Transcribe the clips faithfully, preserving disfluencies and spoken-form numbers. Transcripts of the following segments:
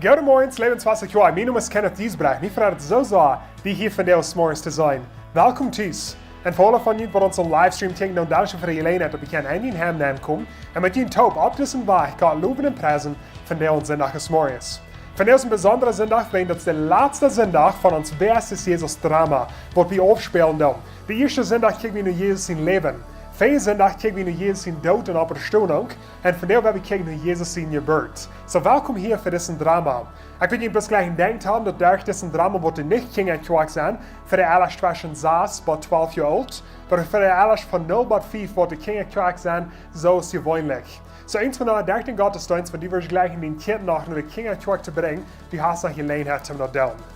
Goodemorjes, Lebenswasser Kjoakj. Mien Nomen es Kenneth Giesbrecht. Mie freit et soo sea, die hia vondoag zemorjes to sennen. Welkom tus. Un fa aule von junt, waut ons opp Livestream kjikjen, dan dankscheen fa de Jeläajenheit, daut wie kjennen en dien Heim nenkomen un met junt toop opp disen Wajch Gott lowen un priesen, vondoag ons Sindach zemorjes. Vondoag es een besondra Sindach, wiels daut es de latsta Sindach von ons Bästes Jesus Drama, waut wie aufspälen doonen. De ieeschte Sindach kjikj wie no Jesus sien Läwen. Väajen Sindach kjikj wie no Jesus sien Doot un Oppstonunk. Un vondoag well wie kjikjen no Jesus siene Jeburt. Soo, welkom hia fa disen Drama. Ekj well junt bloos jlikj en Denkj haben, daut derch disen Drama woat nich Kjinjakjoakj sennen, fa de Aulda tweschen sas bat twalf Joa oolt, oba fa de Aulda von null bat fief woat de Kjinjakjoakj sennen, soo aus jeweenlich. Soo, eent von de, derch dän Gottesdeenst, wan du woascht jlikjen dien Kjint noch no de Kjinjakjoakj to brinjen, du hast noch Jeläajenheit om daut to doonen.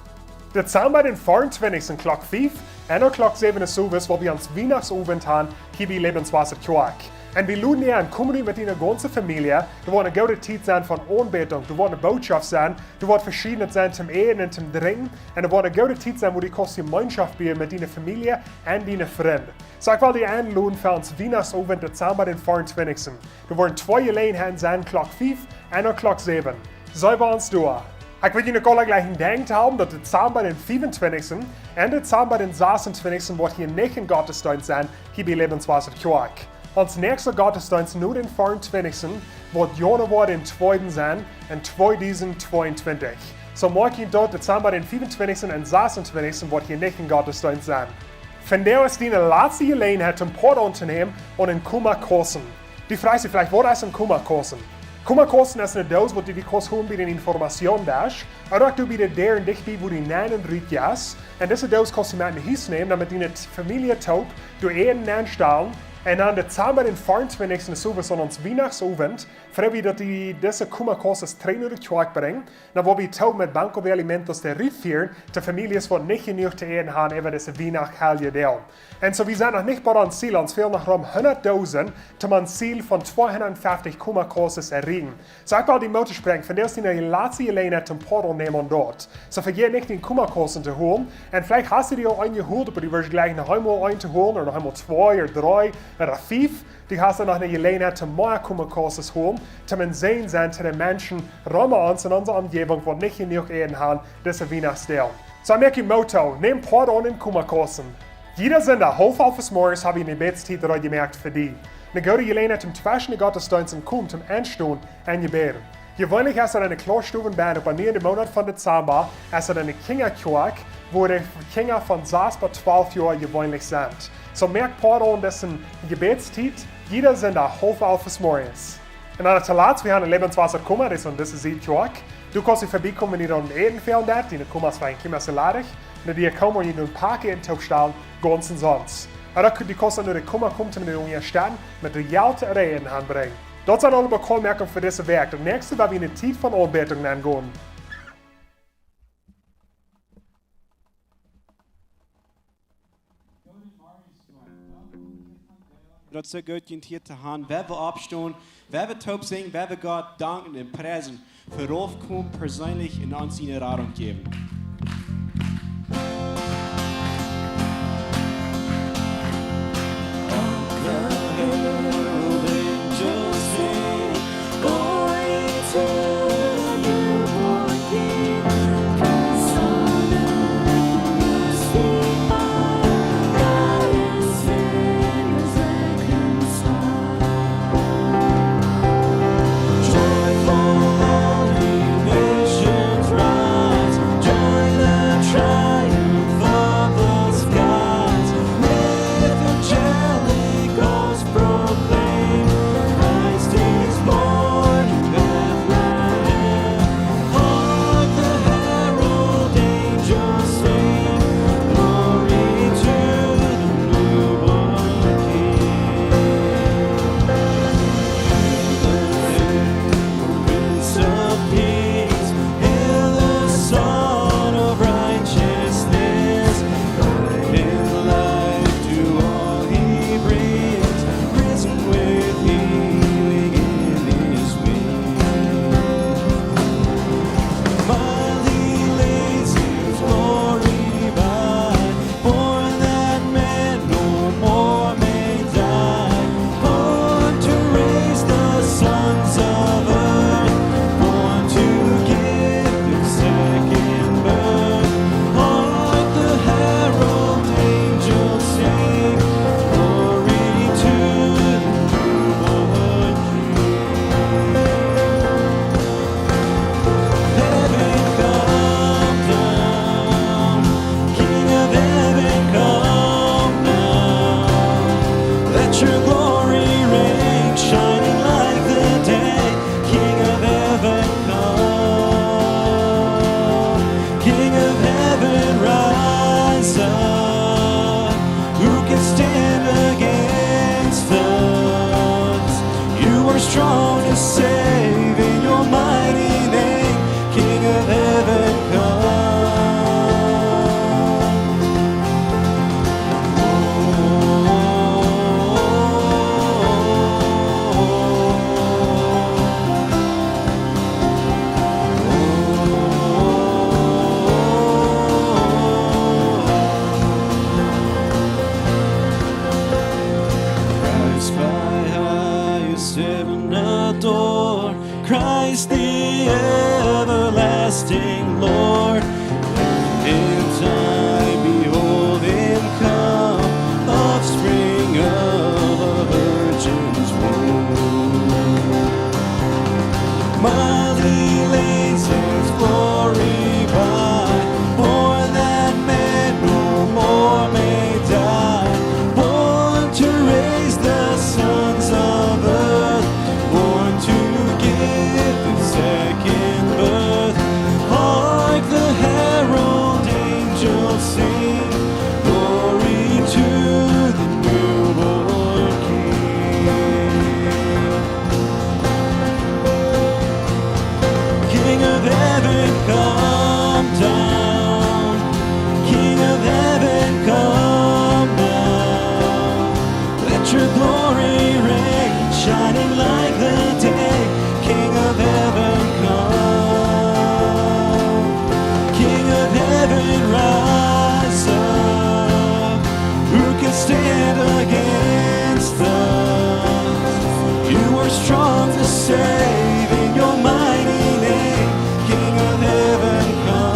Dezamba dän veeauntwintichsten Klock fief un Klock säwen es sowieso, woa wie ons Wienachtsowent haben, hia bie Lebenswasser Kjoakj. Un wie loden die en, komm rut met diene gaunze Famielje, doa woat eene goode Tiet sennen von Aunbädunk, doa woat eene Bootschoft sennen, doa woat veschiednet sennen toom äten un toom drinkjen, un doa woat eene goode Tiet sennen, wua du kaust Jemeenschoft haben met diene Famielje un diene Frind. Soo, ekj well die enloden fa ons Wienachtsowent, Dezamba dän veeauntwintichsten. Doa woaren twee Jeläajenheiten sennen, Klock fief un Klock säwen. See wie ons doa. Ekj well junt uk aule jlikj en Denkj haben, daut Dezamba dän fiefuntwintichsten un Dezamba dän sasuntwintichsten woat hia nich een Gottesdeenst sennen, hia bie Lebenswasser Kjoakj. Ons näakjsta Gottesdeenst no dän veeauntwintichsten woat Januoa dän tweeden sennen en tweedusent tweeuntwintich. Soo moak junt daut, Dezamba dän fiefuntwintichsten un sasuntwintichsten woat hia nich een Gottesdeenst sennen. Vondoag es diene latste Jeläajenheit om Poat auntonämen aun een Kummakossen. Du frajchst die veleicht, waut es een Kummakossen? Kummakossen es eene Doos, waut du kaust holen bie dän Informationsdesk, ooda uk bie de Däaren dicht bie, wua du nenn un rut jeist. Un dise Doos kaust du met no Hus nämen, dan met diene Famielje toop doa Äten nenstalen. Un dan Dezamba dän veeauntwintichsten es sowieso ons Wienachtsowent, frei wie, daut wie dise Kummakossen trigj no de Kjoakj brinjen. Dan woa wie toop met Banco de Alimentos dee rutfieren to Famieljes, waut nich jenuach to äten haben äwa dise Wienachtshelljedoag. Un soo, wie sent noch nich bat ons Ziel, ons fält noch rom hundat Doosen, toom ons Ziel von tweehundatfeftich Kummakossen erreichen. Soo, ekj well die Moot toospräakjen, vondoag es diene latste Jeläajenheit toom Poat aunnämen aun daut. Soo, vejät nich dän Kummakossen to holen. Un veleicht hast du die aul een jeholt, oba du woascht jlikj noch eemol een to holen, ooda noch eemol twee ooda dree ooda fief. Du hast dan noch eene Jeläajenheit toom mea Kummakossen holen, toom een Säajen sennen to de Menschen rom ons en onse Omjäwunk, waut nich jenuach Äten haben dise Wienachtsdoag. Soo, moak die Moot, näm Poat aun dän Kummakossen. Jieda Sindach, haulf alf zemorjes, hab wie eene Jebädstiet reed jemoakt fa die. Eene goode Jeläajenheit toom tweschen de Gottesdeensten komen, toom enstonen un jebäden. Jeweenlich es daut eene Kloastow bie ons, oba nu en dän Moonat von Dezamba es daut eene Kjinjakjoakj, wua de Kjinja von sas bat twalf Joa jeweenlich sent. Soo, moak Poat aun dise Jebädstiet, jieda Sindach, haulf alf zemorjes. Un dan toolatst, wie haben een Lebenswasser Kumma, daut es aun dise Sied Kjoakj. Du kaust hia verbiekomen, wan die dan Äten fält, daut, diene Kummas sent krakjt soo ladich. Un dee komen, wan du een Poat Äten toopstalen, gaunz omsonst. Ooda du kaust dan no de Kumma komen, toom die unjastetten met de Jelt ooda Äten aunbrinjen. Daut sent aule Bekanntmoakungen fa dise Wäakj. Daut näakjste woa wie enne Tiet von Aunbädunk aungonen. Daut es soo goot, junt hia to haben. Wie wellen oppstonen, wie wellen toop sinjen, wie wellen Gott danken un priesen, fa Rolf Kuhn perseenlich en ons siene Radunk jäwen. Your glory reign, shining like the day. King of heaven, come. King of heaven, rise up. Who can stand against us? You are strong to save in your mighty name. King of heaven, come. Christ by highest heaven adored, Christ the everlasting Lord. And in time behold him come, offspring of a virgin's womb. Mighty lays his glory by, for that man no more may die. Born to raise the sons of earth, born to give the second birth. Hark the herald angels sing, glory to the newborn King. King of heaven, come down. King of heaven, come down. Let your glory reign, shining like the day. King of heaven, come. King of heaven, rise up. Who can stand against us? You are strong to save in your mighty name. King of heaven, come.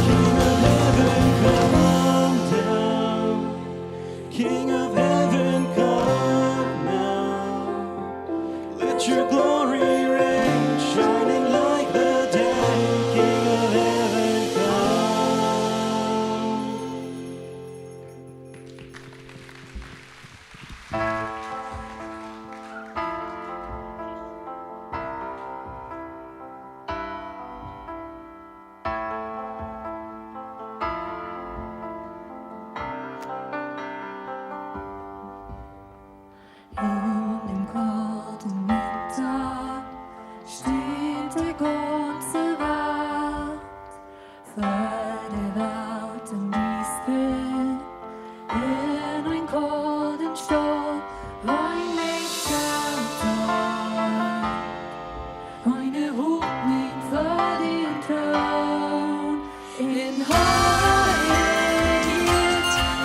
King of heaven, come down. King of heaven, come now. Let your glory reign, shining like the day. King of heaven, come. In dem kalden Winter steht die ganze Welt vor der Welt in Distel. In einem kalten Staub, ein Mensch kommt an. Eine Hoffnung vor dem Thron. In Heiligkeit,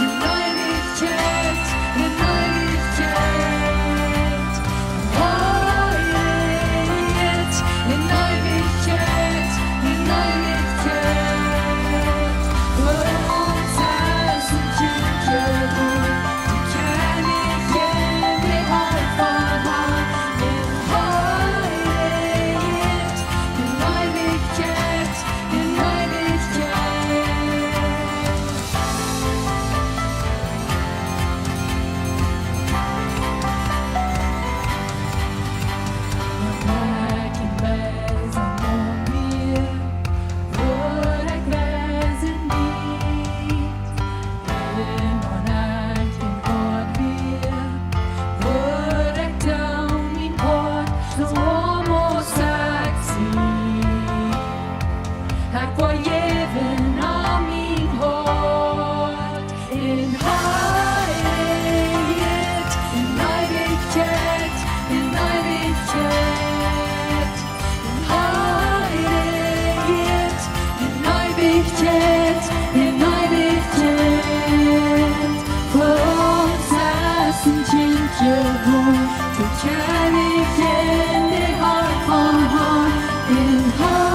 in Ewigkeit, in Ewigkeit. In Heiligkeit, in Ewigkeit, in Ewigkeit. Vor uns ist ein Kind geboren, der König, der Heiland. In Heiligkeit, in Ewigkeit, in Ewigkeit. Eewichkjeit, en Eewichkjeit, fa ons es een Kjint jebuaren, de Kjennich en de Harn von Harn, en Heiljenaun,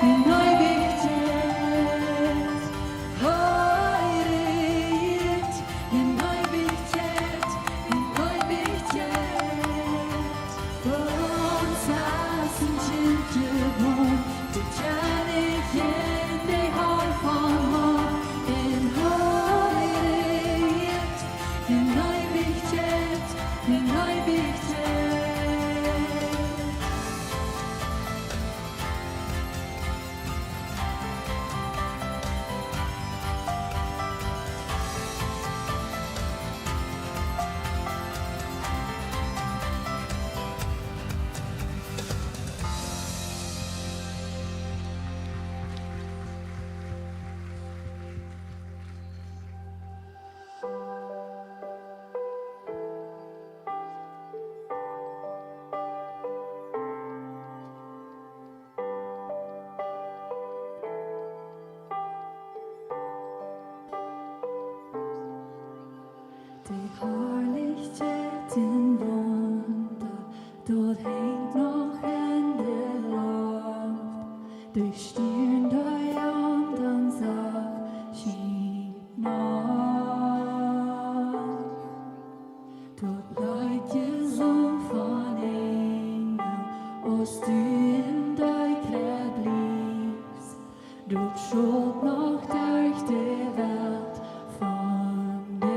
en Eewichkjeit. Heiligt, en Eewichkjeit, en Eewichkjeit. Fa ons es een Kjint jebuaren, de Kjennich en de Harn von Harn, en Heiligkjeit, en Eewichkjeit, en Eewichkjeit. De Harlichkjeit un Wunda, daut henjt noch en de Loft. De Stieren, dee aum dan sacht schient noch. Daut Leet jesungen von Enjel, aus du en dee Kjrebb lichst, daut schault noch derch de Welt vondoag.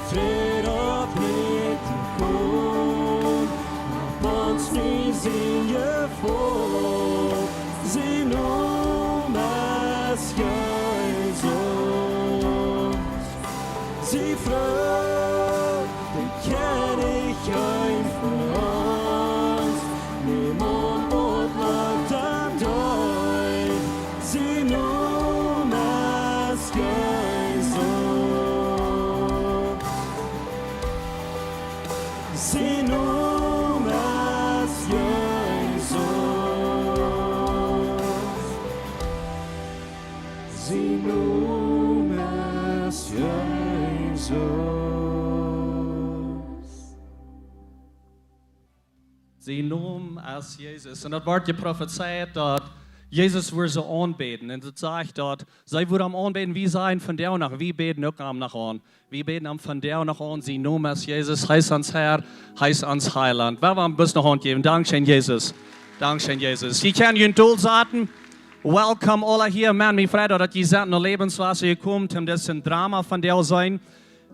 Fräd opp Ieed, kom, opp ons nu sien Jefeel, sien Nomen es Jesus. Sie Fru, de Kjennich von ons, niemols oat lacht am doa. Sien Nomen es Jesus. Sien Nomen es Jesus. Sien Nomen es Jesus. Sien Nomen es Jesus. Un daut woat jeprofezeit daut Jesus wudd see aunbäden. Un daut sajcht daut, see wudden am aunbäden, wie sajen von doa noch, wie bäden uk am noch aun. Wie bäden am von doa noch aun, sien Nomen es Jesus, hee es ons Herr, hee es ons Heilaunt. Well wie am bloos ne Haunt jäwen. Dankscheen, Jesus. Dankscheen, Jesus. Jie kjennen junt dolsaten. Welcome, aula hia. Maun, mie freit daut jie sent no Lebenswasser jekomen, om dit Drama von doa seenen.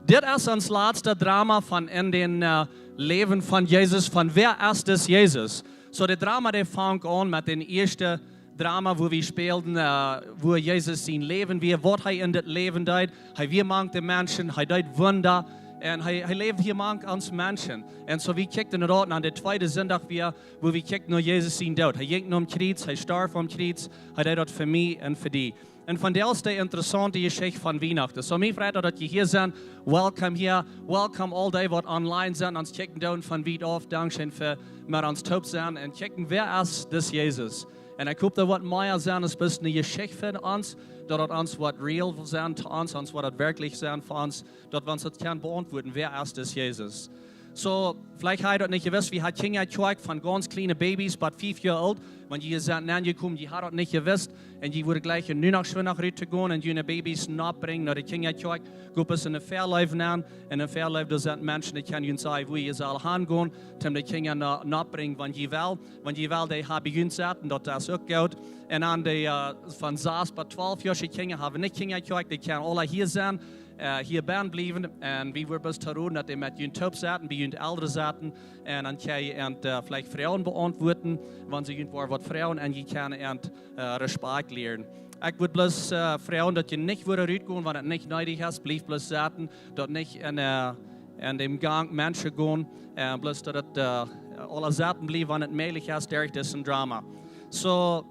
Dit es ons latsta Drama von en dän, äh, Läwen von Jesus, von wäa es dis Jesus. Soo, de Drama, dee fangt aun met dän ieeschten Drama, wua wie spälden, äh, wua Jesus sien Läwen wia, waut hee en dit Läwen deed. Hee wia mank de Menschen, hee deed Wunda. Un hee, hee läwd hia mank ons Menschen. Un soo, wie kjikjten doa aun dän tweeden Sindach wia, wua wie kjikjten no Jesus sien Doot. Hee jinkj nom Kjriez, hee storf aum Kjriez, hee deed daut fa mie un fa die. Un von doa es de interessaunte Jeschicht von Wienachten. Soo, mie freit daut jie hia sent. Welcome hia. Welcome aul dee waut online sent, ons kjikjen doonen von wiet auf. Dankscheen fa met ons toop sennen un kjikjen, wäa es dis Jesus. Un ekj hop, daut woat mea sennen aus bloos ne Jeschicht fa ons, daut daut ons woat real sennen to ons, ons woat daut werkjlich sennen fa ons, daut wie ons daut kjennen beauntwuaden, wäa es dis Jesus. Soo, veleicht hab jie daut nich jewist, wie haben Kjinjakjoakj von gaunz kjliene Babys bat fief Joa oolt. Wan jie sent nenjekomen, jie haben daut nich jewist. Un jie wudden jlikj nu noch schwind rut to gonen un june Babys noppbrinjen no de Kjinjakjoakj. Go bloos en de Väaleef nenn. Un en de Väaleef, doa sent Menschen, dee kjennen junt sajen, wua jie sellen hangonen, om de Kjinja no-, noppbrinjen, wan jie wellen. Wan jie wellen, dee haben junt sat, un daut es uk goot. Un dan dee, äh, von sas bat twalf Joa Kjinja haben nich Kjinjakjoakj, dee kjennen aula hia sennen. Äh, hia bennen bliewen. Un wie wudden bloos to roden, daut dee met junt toop saten, bie junt Elren saten. Un dan kjenn jie an, äh, veleicht Froagen beauntwuaden, wan see junt woaren waut froagen, un jie kjennen an, äh, Respakjt lieren. Ekj wudd bloos, äh, froagen, daut jie nich wudden rutgonen, wan et nich needich es, bliewt bloos saten, daut nich en, äh, en dän Gank Menschen gonen, äh, bloos daut et, äh, aula saten bliewt, wan et mäajlich es, derch dit Drama. Soo,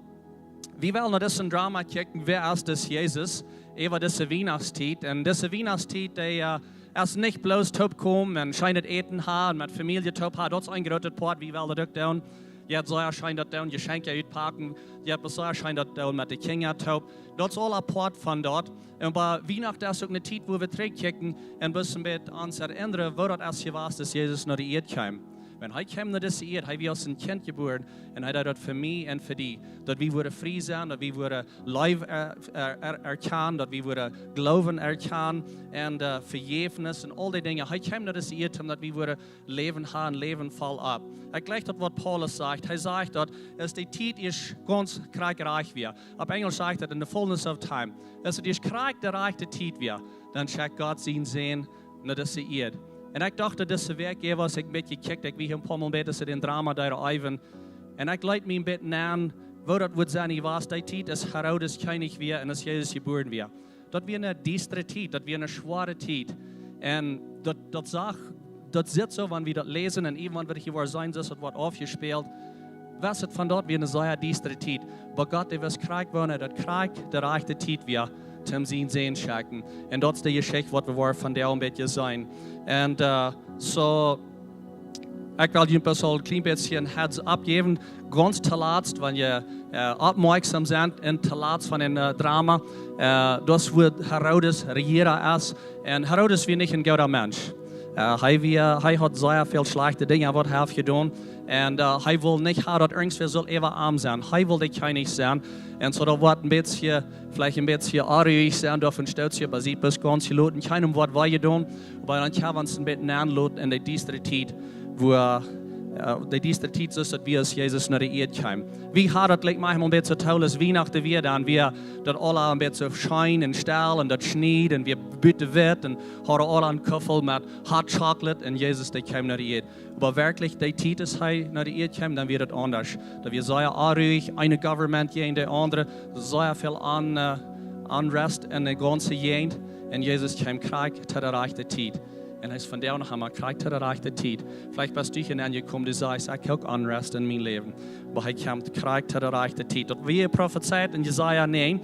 wie wellen no dit Drama kjikjen, wäa es dis Jesus, äwa dise Wienachtstiet. Un dise Wienachtstiet, dee, äh, es nich bloos toopkomen un scheenet Äten haben un met Famielje toop haben, daut es een grootet Poat, wie wellen daut uk doonen. Jie haben sea scheen daut doonen, Jeschenkja utpacken, jie haben sea scheen daut doonen met de Kjinja toop. Daut es aul een Poat von daut. Un bie Wienachten es uk ne Tiet, wua wie trigjkjikjen un bloos een bät ons erinnren, woo daut es jewast, aus Jesus no de Ieed kjeem. Wan hee kjeem no dise Ieed, hee wia aus een Kjint jebuaren un hee deed daut fa mie un fa die. Daut wie wudden frie sennen, daut wie wudden Leew, äh, äh, er-, erkjanen, daut wie wudden Gloowen erkjanen un, äh, Vejäfnis un aul dee Dinja. Hee kjeem no dise Ieed, om daut wie wudden Läwen haben, Läwen voll opp. Ekj jlikj daut, waut Paulus sajcht. Hee sajcht daut, aus de Tiet es gaunz krakjt rajcht wia. Opp Enjlisch sajcht daut in the fullness of time. Aus et es krakjt de rajchte Tiet wia, dan schekjt Gott sienen Sän no dise Ieed. Un ekj docht daut dise Wäakj, aus ekj een bät kjikjt, ekj wia een poa mol bät, aus see dän Drama doa äwen. Un ekj leet mie een bät nenn, woo daut wudd sennen, jie weeten, dee Tiet aus Herodes Kjennich wia un aus Jesus jebuaren wia. Daut wia ne diestre Tiet, daut wia ne schwoare Tiet. Un daut, daut sach, daut sitt soo, wan wie daut läsen un irjentwan woat hia woaren sennen, daut daut woat aufjespält. Wia et von daut wia ne sea diestre Tiet. Oba Gott, dee wist krakjt, wan daut krakjt de rajchte Tiet wia, om sienen Sän to schekjen. Un daut es de Jeschicht, waut wie woaren von doa een bät seenen. Un, äh, soo, ekj well junt bloos een kjlien bät een heads up jäwen. Gaunz toolatst, wan jie, äh, oppmoakjsom sent un toolatst von een, äh, Drama, äh, daut wia Herodes Rejiera es. Un Herodes wia nich een gooda Mensch. Äh, hee wia, hee haud sea väl schlajchte Dinja, waut hee haud jedonen. Un, äh, hee wull nich haben, daut irjentwäa sull äwa am sennen. Hee wull de Kjennich sennen. Un soo, daut woat een bät, veleicht een bät onruhich sennen, doavon stoot sikj, oba see bloos gaunz jeloten, kjeenem woat wee jedonen. Oba dan kjenn wie ons een bät nenloten en de diestre Tiet, wua, Äh, de dieste Tiet es daut, woo aus Jesus no de Ieed kjeem. Wie hauden daut, like, maunchmol een bät soo toll aus Wienachten wia, dan wia daut aules een bät soo scheen un stell un daut schnied un wia buten witt un hauden aule een Kuffel met hot chocolate un Jesus, dee kjeem no de Ieed. Oba werkjlich, dee Tiet aus hee no de Ieed kjeem, dan wia daut aundasch. Daut wia sea onruich, eene government jäajen de aundre, sea väl un-, äh, unrest enne gaunze Jäajent. Un Jesus kjeem krakjt to de rajchte Tiet. Un hee es vondoag noch emma krakjt to de rajchte Tiet. Veleicht best du hia aunjekomen, du sajchst: "Ekj hab uk unrest en mien Läwen." Oba hee kjemt krakjt to de rajchte Tiet. Daut wia profezeit en Jesaja näajen.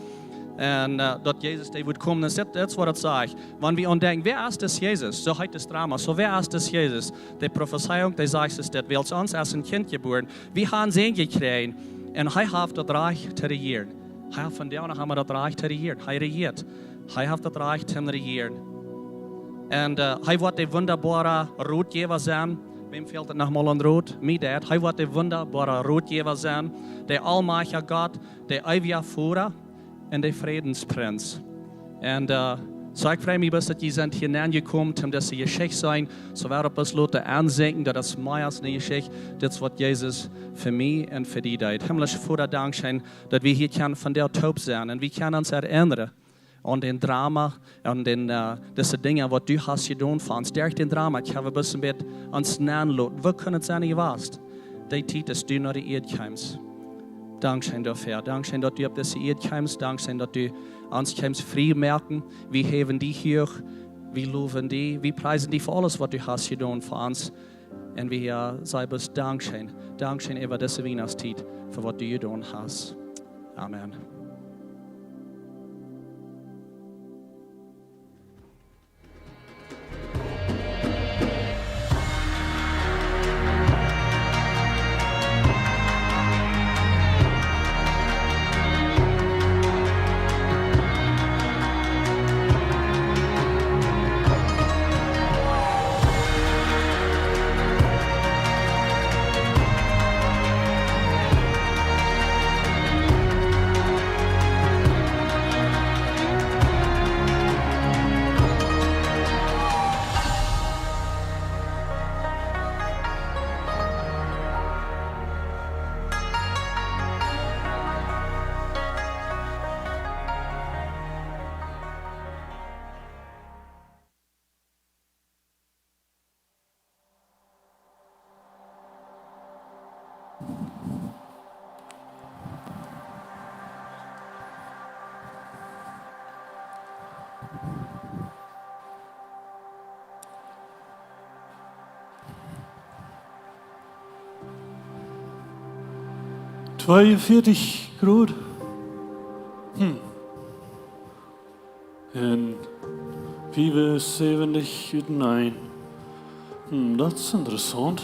Un, äh, daut Jesus, dee wudd komen, daut es, daut es waut daut sajcht. Wan wie aun denkjen, wäa es dis Jesus? Soo heet daut Drama. Soo, wäa es dis Jesus? De Profezeiunk, dee sajcht, es daut, wiels ons es een Kjint jebuaren. Wie haben Sän jekjräajen. Un hee haft daut Rajcht to rejieren. Hee haft vondoag noch emma daut Rajcht to rejieren. Hee rejieet. Hee haft daut Rajcht to rejieren. Un, äh, hee woat de wundaboara Rotjäwa sennen. Wäm fält et noch mol aun Rot? Mie daut. Hee woat de wundaboara Rotjäwa sennen. De aulmajchtja Gott, de eewja Voda un de Frädensprinz. Un, äh, soo, ekj frei mie, daut jie sent hia aunjekomen, om dise Jeschicht seenen. Soo woa wie opp ons loten aunseenen, daut es mea aus eene Jeschicht. Dit es waut Jesus fa mie un fa die deed. Himmlischa Voda, dankscheen, daut wie hia kjennen vondoag toop sennen. Un wie kjennen ons erinnren aun dän Drama, aun dän, äh, dise Dinja, waut du hast jedonen fa ons. Derch dän Drama, ekj hab een bät ons nenloten. Woo kunn et sennen, du wieescht dee Tiet, aus du no de Ieed kjeemst? Dankscheen doafäa. Dankscheen, daut du opp dise Ieed kjeemst. Dankscheen, daut du ons kjeemst frie moaken. Wie häwen die huach. Wie lowen die. Wie priesen die fa aules, waut du hast jedonen fa ons. Un wie, äh, sajen bloos dankscheen. Dankscheen äwa dise Wienachtstiet, fa waut du jedonen hast. Amen. Tweeunvieetich Grod. Hm. Un fiewunsäwentich utenaunda. Hm, daut es interessaunt.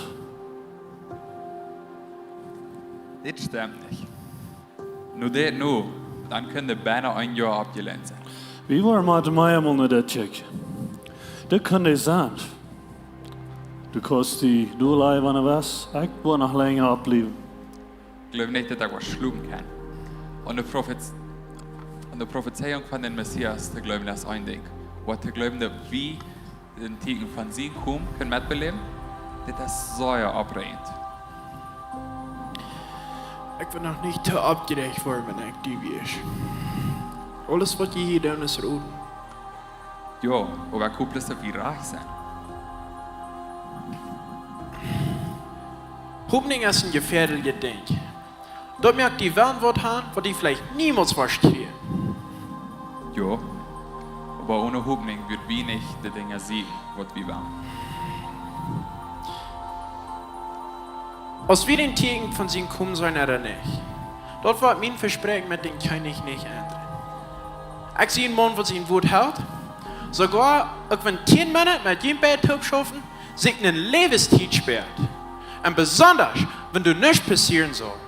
Dit stemt nich. Nu dit nu, dan kunn daut bennen een Joa aufjelänt sennen. Wie woaren mau emol no daut checken. Daut kaun nich sennen. Du kaust die doa läwen, wan du west. Ekj woa noch lenja oppbliewen. Ekj jleew nich, daut ekj woa schlopen kjennen. Aun de Profez-, aun de Profezeiunk von dän Messias to jleewen, daut es een Dinkj. Oba to jleewen, daut wie dän Tieekjen von sien Komen kjennen metbeläwen, dit es sea oprajent. Ekj well noch nich too oppjerajcht woaren, wan ekj die wia. Aules, waut jie hia doonen, es roden. Jo, oba ekj hop, daut wie rajcht sent. Hopninj es een jefäadeljet Dinkj. Daut moakt die wellen waut haben, waut du veleicht niemols woascht kjrieen. Jo, oba one Hopninj woa wie nich de Dinja seenen, waut wie wellen. Aus wie dän Tieekjen von sien Komen seenen, ooda nich, daut woat mien Vespräakjen met dän Kjennich nich endren. Ekj sie een Maun, waut sien Wuat helt, soogoa uk wan tieen Mana met junt beid toop schaufen, sikj ne Läwenstiet späat. Un besondasch, wan doa nuscht passieren saul.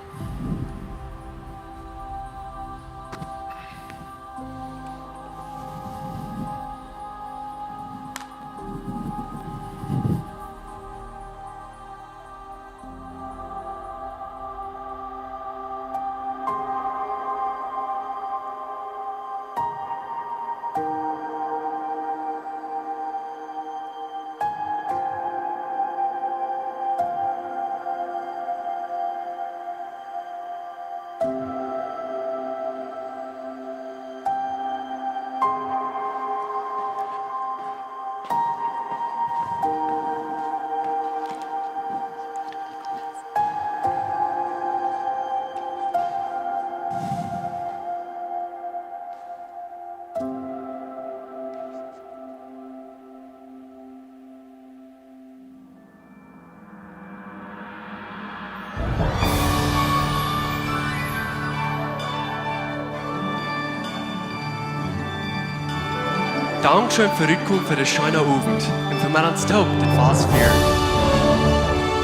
Dankscheen fa rutkomen fa dän scheenen Owent un fa met ons toop dit Fast fieren.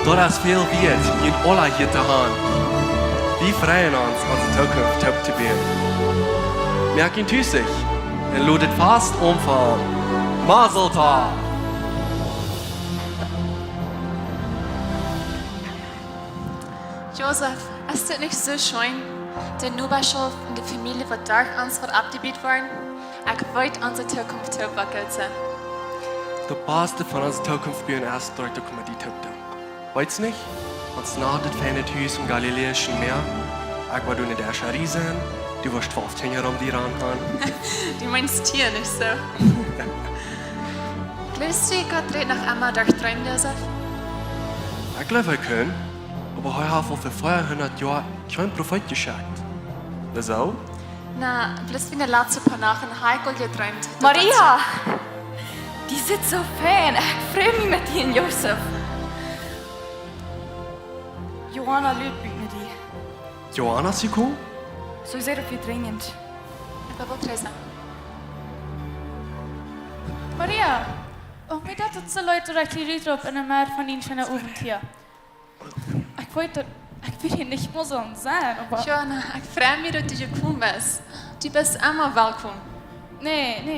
Daut es väl wieet, junt aula hia to haben. Wie freien ons, onse Tookunft toop to buen. Moakt junt tus un lot dit Fast aunfangen. Mazel tov! Josef, es dit nich soo scheen, de Nobaschoft un de Famielje, waut derch ons woat oppjebut woaren? Ekj weet, onse Tookunft woat goot sennen. Daut baste von onse Tookunft buen es, daut ekj met die toop bun. Weetst nich? Ons naut daut feine Hus aum Galiläischen Mäa. Ekj woa doa enne Drescherei sennen. Du woascht twalf Kjinja om die rom haben. Du meenst hia, nich soo? Jleefst du, Gott rät noch emma derch Dreem, Josef? Ekj jleew, hee kaun. Oba hee haft aul ver veahundat Joa kjeen Profeet jeschekjt. Woo soo? Na, bloos von de latste poa Nachten hab ekj aul jedreemt. Maria! Dee sitt soo fein. Ekj frei mie met die un Josef. Johanna luat buten no die. Johanna es jekomen? Soo sea väl drinjent. Ekj well Teresa. Maria! Oh, mie deit daut soo leet, daut ekj die rutrop enne Medd von dän scheenen Owent hia. Ekj weet daut, ekj wull hia nich mea soo sennen, oba... Johanna, ekj frei mie, daut du jekomen best. Du best emma welkom. Nä, nä,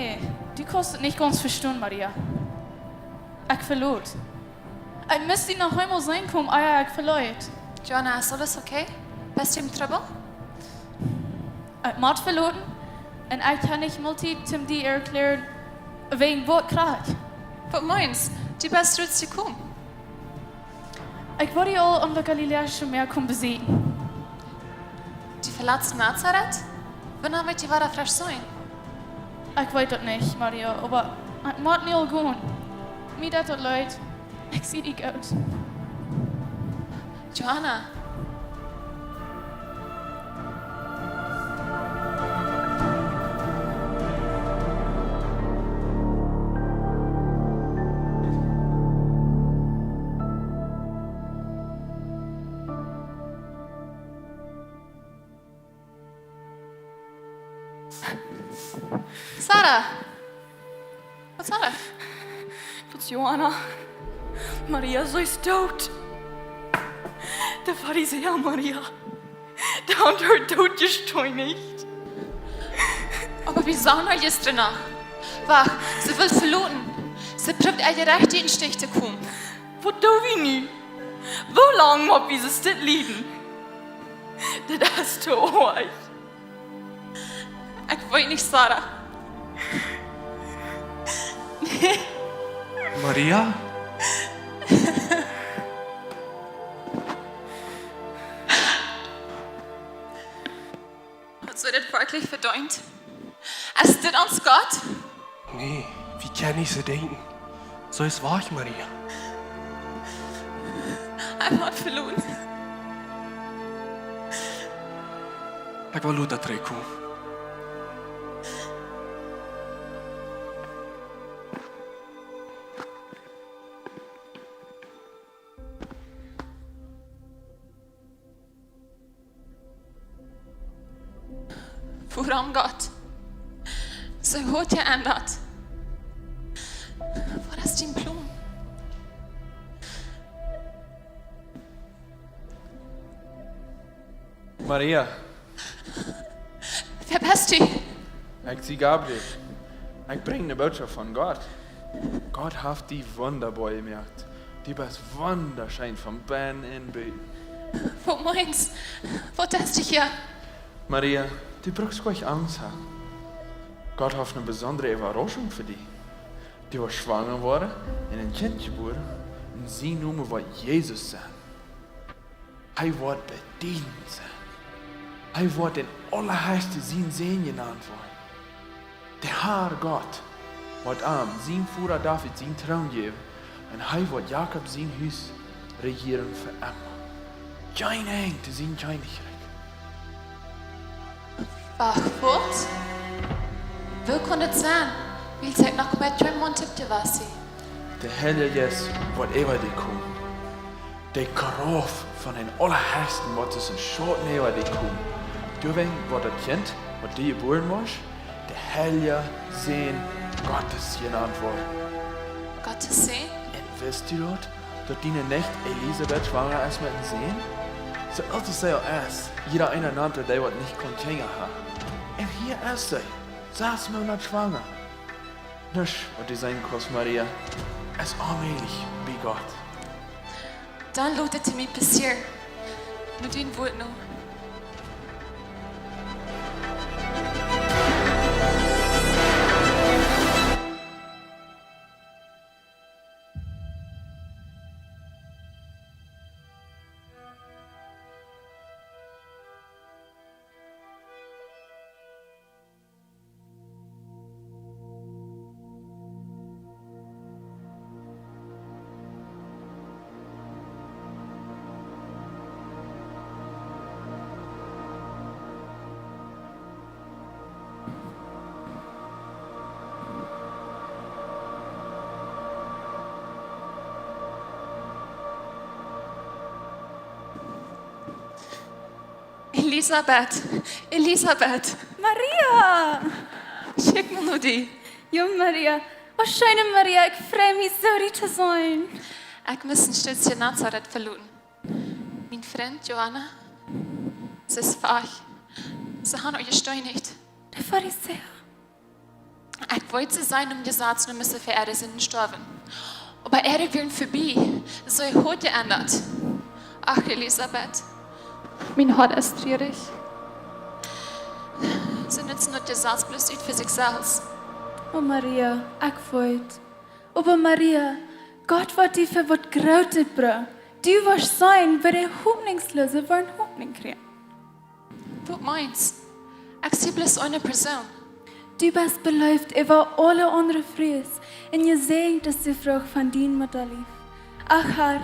du kaust daut nich gaunz vestonen, Maria. Ekj veloot. Ekj must die noch eemol seenen komen, ea ekj veloot. Johanna, es aules okay? Best du em Trubbel? Ekj mott veloten un ekj kaun nich mol Tiet toom die erkjläaren, wäajen waut krakjt. Waut meenst? Du best rutskomen. Ekj wull die aul aum Galiläischen Mäa komen besieekjen. Du velatst Nazaret? Wanea woascht du wada fresch sennen? Ekj weet daut nich, Maria, oba ekj mott nu aul gonen. Mie deit daut leet. Ekj sie nich goot. Johanna. Sarah! Waut es daut? Daut es Johanna. Maria, see es doot. De Farisäa, Maria. Dee haft äa doot jesteenicht. Oba wie sagen äa jistren noch. Wacht, see well veloten. See prooft äa Jerecht en Stich to komen. Waut doo wie nu? Woo lang mott wie soo dit lieden? Dit es too oajch. Ekj weet nich, Sarah. Maria? Hast du dit werkjlich vedeent? Es dit ons Gott? Nä, wie kjennen nich soo denkjen. Soo es waut, Maria. Ekj mott veloten. Ekj well lota trigjkomen. Wuarom, Gott? Soo haud jie endat. Waut es dien Plon? Maria. Wäa best du? Ekj sie Gabriel. Ekj brinj de Bootschoft von Gott. Gott haft die wundaboa jemoakt. Du best wundascheen von bennen un buten. Waut meenst? Waut deist du hia? Maria, du bruckst goanich Angst haben. Gott haft eene besondre Äwarauschunk fa die. Du woascht schwanga woaren un een Kjint jebuaren un sien Nomen woat Jesus sennen. Hee woat bedieden sennen. Hee woat dän Aulahechsten sien Sän jenant woaren. De Herr Gott woat am, sien Voda David, sienen Troon jäwen, un hee woat Jakob sien Hus rejieren fa emma. Kjeen Enj to sien Kjennichrikj. Wacht, waut? Woo kaun daut sennen? Wiels ekj noch met kjeen Maun toop jewast sie. De Heilja Jeist woat äwa die komen. De Krauft von dän Aulahechsten woat aus een Schauten äwa die komen. Doawäajen woat daut Kjint, waut du jebuaren woascht, de Heilja Sän Gottes Sän jenaut woat. Gottes Sän? Un wist du daut, daut diene Nicht Elisabet schwanger es met een Sän? Soo oolt aus see aul es, jieda eena nant dee, waut nich kunn Kjinja haben. Un hia es see, sas Moonat schwanger. Nuscht, waut du seenen kaust, Maria, es onmäajlich bie Gott. Dan lot et mie passieren. Met dien Wuat nu. Elisabet, Elisabet. Maria! Kjikj mol no die. Jo, Maria. O, scheene Maria, ekj frei mie soo, die to seenen. Ekj must een Stootje Nazaret veloten. Mien Frint Johannes, see es wajch. See haben am jesteenicht. De Farisäa. Ekj weet, see sent em Jesaz no Misse fa äare Sinden jestorwen. Oba äare wieren verbie. See haud jeendat. Ach, Elisabet. Mien Hoat es trurich. See nutzen daut Jesaz bloos ut fa sikj selfst. O Maria, ekj weet. Oba Maria, Gott woat die fa waut Grootet brucken. Du woascht seenen, woo de Hopninjsloose woaren Hopninj kjrieen. Waut meenst? Ekj sie bloos eene Persoon. Du best beleeft äwa aule aundre Frues, un jesäajent es de Frucht von dien Muttalief. Ach Herr,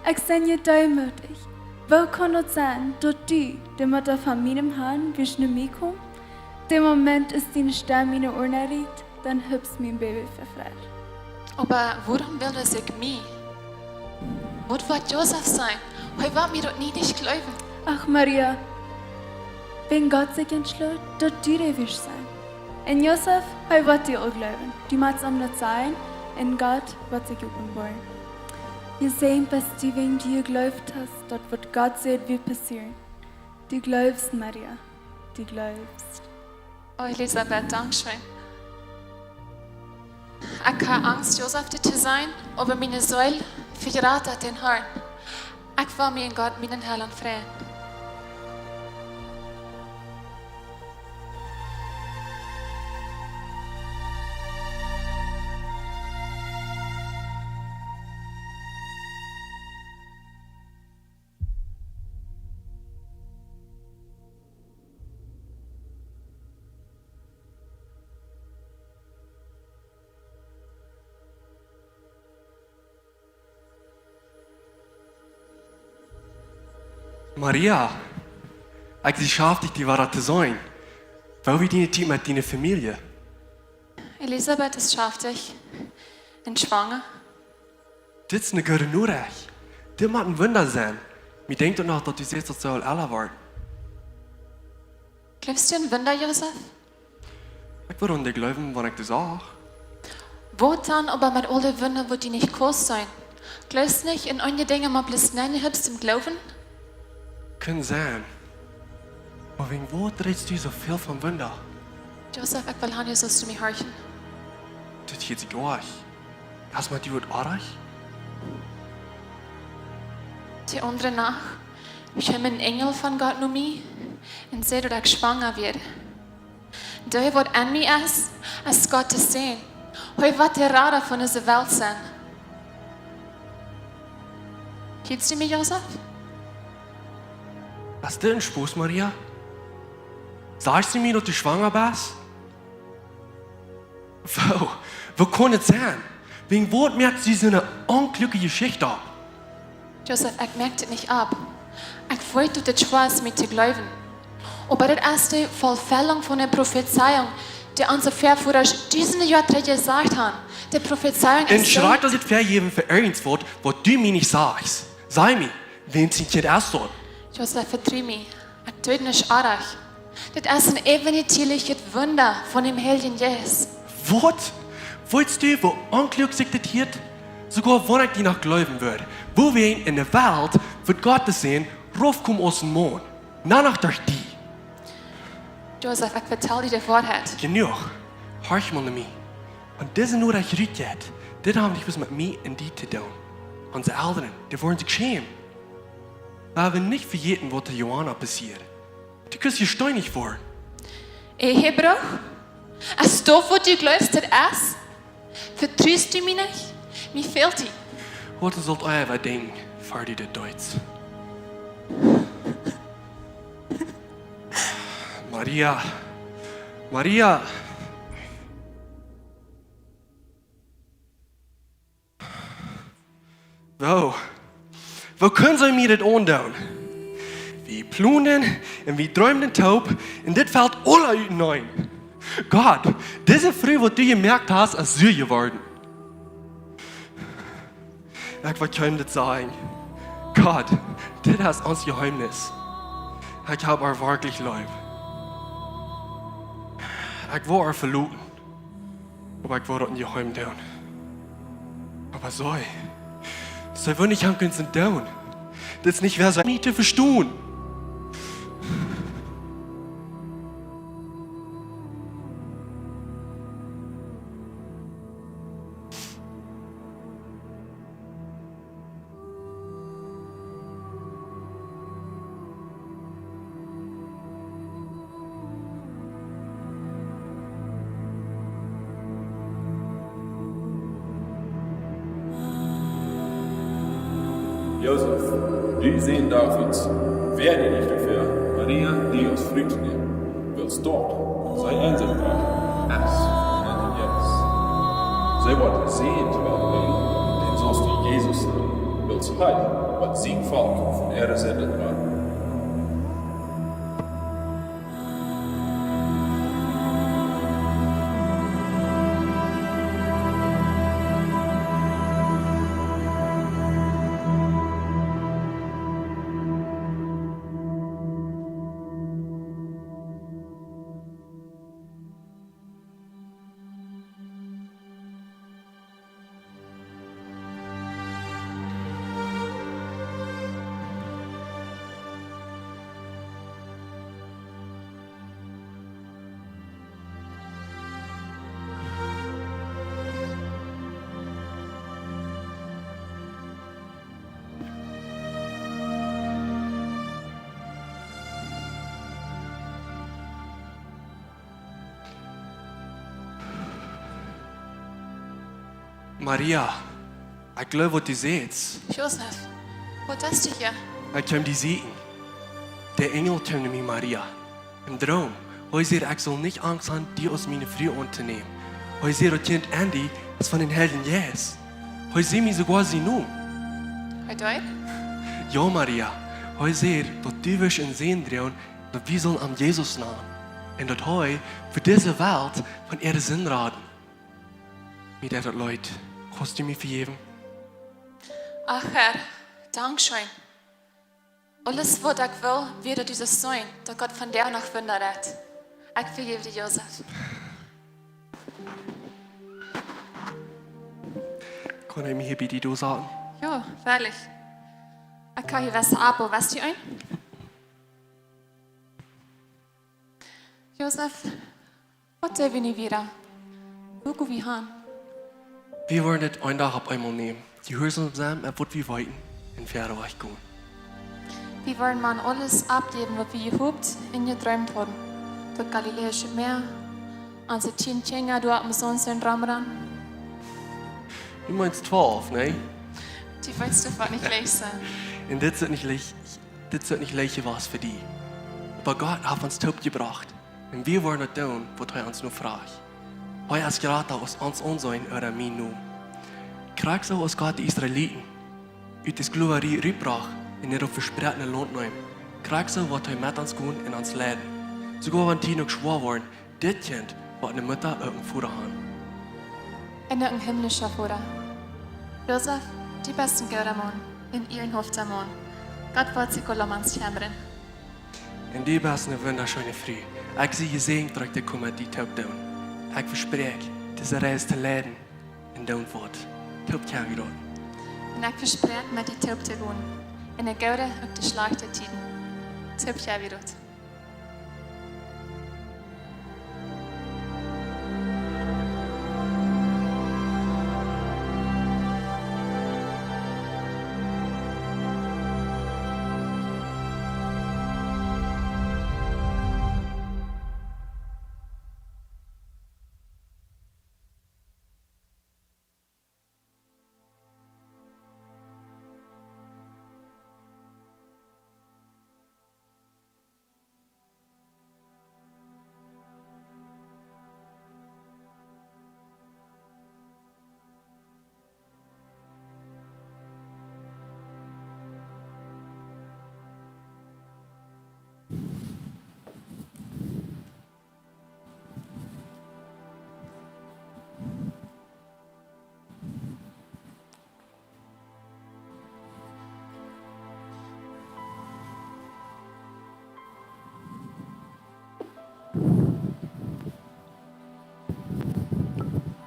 ekj sie jedeemootijcht. Woo kaun daut sennen, daut du, de Mutta von mienem Harn, wurscht no mie komen? Dän Moment aus diene Stemm miene Uaren erreicht, dan hupst mien Baby ver Freid. Oba wuarom well see sikj mie? Waut woat Josef sajen? Hee woat mie daut nie nich jleewen. Ach, Maria, wan Gott sikj entschloot, daut du dee woascht sennen. Un Josef, hee woat die aul jleewen. Du motst am daut sajen, un Gott woat sikj openboaren. Jesäajent best du, wan du jejleeft hast, daut waut Gott sajcht, woat passieren. Du jleefst, Maria, du jleefst. O Elisabet, dankscheen. Ekj hab Angst, Josef to sennen, oba miene Seel vejrata dän Harn. Ekj well mie en Gott, mienen Harn, freien. Maria, ekj sie schaftich, die wada to seenen. Woo wia diene Tiet met diene Famielje? Elisabet es schaftich un schwanger. Dit es eene goode Norecht. Dit mott een Wunda sennen. Mie denkjt uk noch, daut du sajchst, daut see aul ella woat. Jleefst du en Wunda, Josef? Ekj wudd aun dee jleewen, wan ekj dee sach. Waut dan oba met aul de Wunda, waut du nich kaust seenen? Jleefst nich en aundre Dinja, mau bloos nennhupst em Gloowen? Kaun sennen. Oba wäajen waut rätst du soo väl von Wunda? Josef, ekj well han, du saust mie horchen. Dit jeit sikj goa nich. Es met die waut oajch? De aundre Nacht kjeem een Enjel von Gott no mie un säd, daut ekj schwanger wia. Dee, waut en mie es, es Gott sien Sän. Hee woat de Rada von dise Welt sennen. Kjikjst du mie, Josef? Es dit een Spos, Maria? Sajchst du mie, daut du schwanger best? Woo, woo kaun et sennen? Wäajen waut moakst du soone onjlekjliche Jeschicht opp? Josef, ekj moak et nich opp. Ekj weet, daut et schwoa es, mie to jleewen. Oba daut es de Erfellunk von de Profezeiunk, dee onse Väavodasch dusende Joa trigj jesajcht haben. De Profezeiunk es soo. Un schrakjt, daut et vejäwen fa irjentwaut, waut du mie nich sajchst. Saj mie, wäm sien Kjint es daut? Josef, vetru mie. Ekj doo nuscht oajch. Dit es een äwentierlichet Wunda von däm Heiljen Jeist. Waut? Weetst du, woo onjlekjlich dit hieet? Soogoa wan ekj die noch jleewen wudd. Woo wäa en de Welt wudd Gott sien raufkomen aus een Maun? Na, noch derch die. Josef, ekj vetal die de Woarheit. Jenuach. Horch mol no mie. Wan dise Norecht rutjeit, dit haft nuscht met mie un die to doonen. Onse Elren, dee woaren sikj schämen. Wie haben nich vejäten, waut de Johanna passieed. Du kaust je steenich woaren. Ehebruch? Es daut, waut du jleefst, daut es? Vetrust du mie nich? Mie fält die. Waut saul ekj äwa die denkjen, ver du dit deist? Maria. Maria. Woo, woo kunnen see mie dit aundoonen? Wie plundaden un wie dreemden toop un dit felt aula uteneen. Gott, dise Fru, waut du jemoakt hast, es soo jeworden. Ekj wull kjeenem dit sajen. Gott, dit es ons Jeheemnis. Ekj hab äa werkjlich leef. Ekj wull äa veloten. Oba ekj wull daut nich jeheem doonen. Oba see, see wudd nich han kunt doonen. Dit es nich wäa see mie to vestonen. Josef, du Sän Davids, wäa die nich doafäa, Maria die aus Fru to nämen. Wiels daut, waut see en sikj drajcht, es von Jeist. See woat een Sän to Welt brinjen, dän saust du Jesus nanen, wiels hee woat sien Volkj von äare Sinden raden. Maria, ekj jleew, waut du sajchst. Josef, waut deist du hia? Ekj kjeem die sieekjen. De Enjel kjeem no mie, Maria, em Droom. Hee säd, ekj saul nich Angst han, die aus miene Fru auntonämen. Hee säd, daut Kjint en die es von dän Heiljen Jeist. Hee säd mie soogoa sien Nomen. Hee deed? Jo, Maria. Hee säd, daut du wurscht een Sän droagen, daut wie sellen am Jesus nanen. Un daut hee fa dise Welt von äare Sind raden. Mie deit daut leet. Kaust du mie vejäwen? Ach, Herr, dankscheen. Aules, waut ekj well, wia daut dise Sän, daut Gott von die noch Wunda deit. Ekj vejäw die, Josef. Kaun ekj mie hia bie die doasaten? Jo, werkjlich. Ekj kaun hia waut oppbuen, weetst du, een? Josef, waut doo wie nu wieda? Wua go wie han? Wie woaren dit een Dach opp eemol nämen. Jehuarsom sennen met waut wie weeten un wieda wajch gonen. Wie woaren mau aules oppjäwen, waut wie jehopt un jedreemt hauden. Daut Galiläische Mäa, onse tieen Kjinja doa opp dän Sand romrannen. Du meenst twalf, nä? Du weetst, daut woat nich leicht sennen. Un dit es nich leicht. Dit es nich leicht jewast fa die. Oba Gott haft ons toopjebrocht. Un wie woaren daut doonen, waut hee ons nu froagt. Hee es jrata aus ons Aunsehen ooda mien Nomen. Krakjt soo aus Gott de Israeliten ut de Sklowarie rutbrocht un en daut vespräakjne Launt neem, krakjt soo woat hee met ons gonen un ons leiden. Soogoa wan Tieden uk schwoa woaren, dit Kjint woat ne Mutta un een Voda han. Un uk een himlischa Voda. Josef, du best een gooda Maun, een ierenhafta Maun. Gott woat sikj om ons kjemren. Un du best ne wundascheene Fru. Ekj sie jesäajent, daut ekj dit kaun met die toop doonen. Ekj vespräakj, dise Reis to leiden un doonen woat. Toop kjenn wie daut. Un ekj vespräakj met die toop to gonen. En de goode, uk de schlajchte Tieden. Toop kjenn wie daut.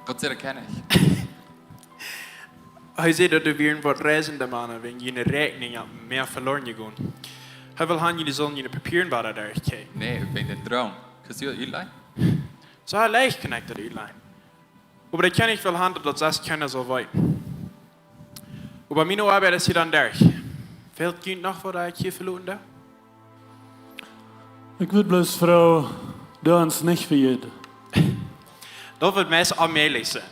Gott sei Dank kjenn ekj. Hee säd daut doa wieren waut Reisende Mana wäajen june Räakjninj opp em Mäa veloaren jegonen. Hee well han, jie sullen june Papieren wada derchkjikjen. Nä, wäajen dän Droom. Kaust du daut utlajen? Soo leicht kaun ekj daut utlajen. Oba de Kjennich well han, daut daut sest kjeena saul weeten. Oba miene Oabeit es hia dan derch. Fält junt noch waut, daut ekj hia veloten doo? Ekj wudd bloos froagen, daut ons nich vejäten. Daut woat meist onmäajlich sennen.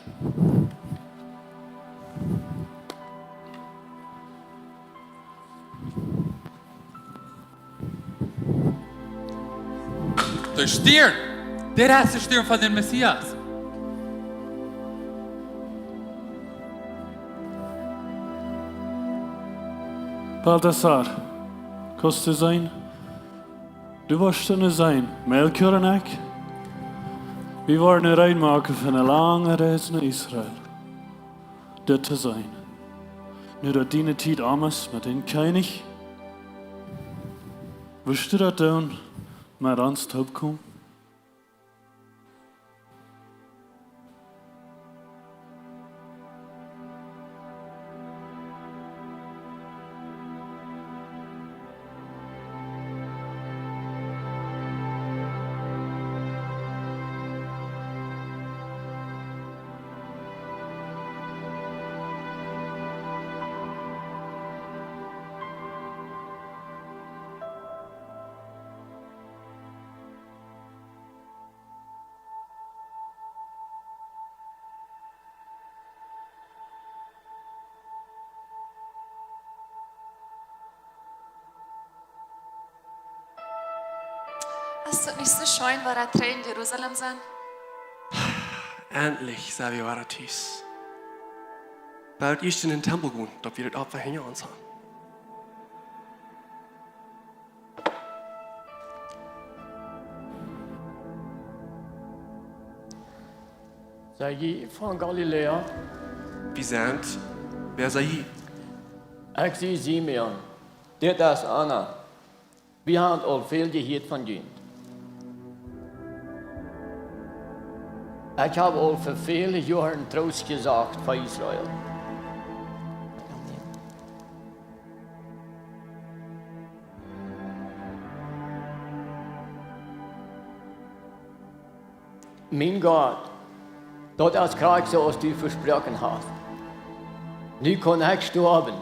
De Stiern. Dit es de Stiern von dän Messias. Baltasar, kaust du seenen? Du woascht nu seenen, Melchior un ekj, wie woaren reed moaken fa eene lange Reis no Israel. Dit to seenen. Nu daut diene Tiet om es met dän Kjennich, wurscht du daut doonen, met ons toopkomen? Es daut nich soo scheen, wada trigj en Jerusalem sennen? Entlich sent wie wada tus. Well wie ieescht en dän Tempel gonen, daut wie daut Opfa hinja ons haben. Sent jie von Galiläa? Wie sent, wäa sent jie? Ekj sie Simeon. Dit es Anna. Wie haben aul väl jehieet von junt. Ekj hab aul fa väle Joaren Troost jesajcht fa Israel. Mien Gott, daut es krakjt soo aus du vesproaken hast. Nu kaun ekj stoawen.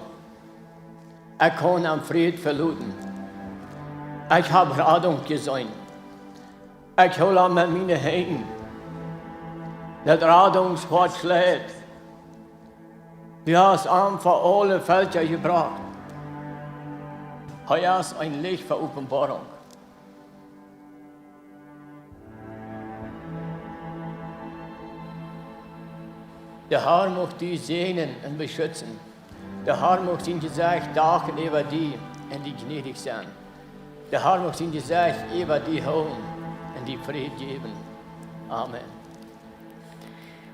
Ekj kaun em Fräd veloten. Ekj hab Radunk jeseenen. Ekj hool am met miene Henj. Daut Radunk woat schlajcht. Du hast am fa aule Velkja jebrocht. Hee es een Licht fa Openboarunk. De Herr mucht die säajnen un beschutzen. De Herr mucht sien Jesecht dachen äwa die un die jnädich sennen. De Herr mucht sien Jesecht äwa die hoolen un die Fräd jäwen. Amen.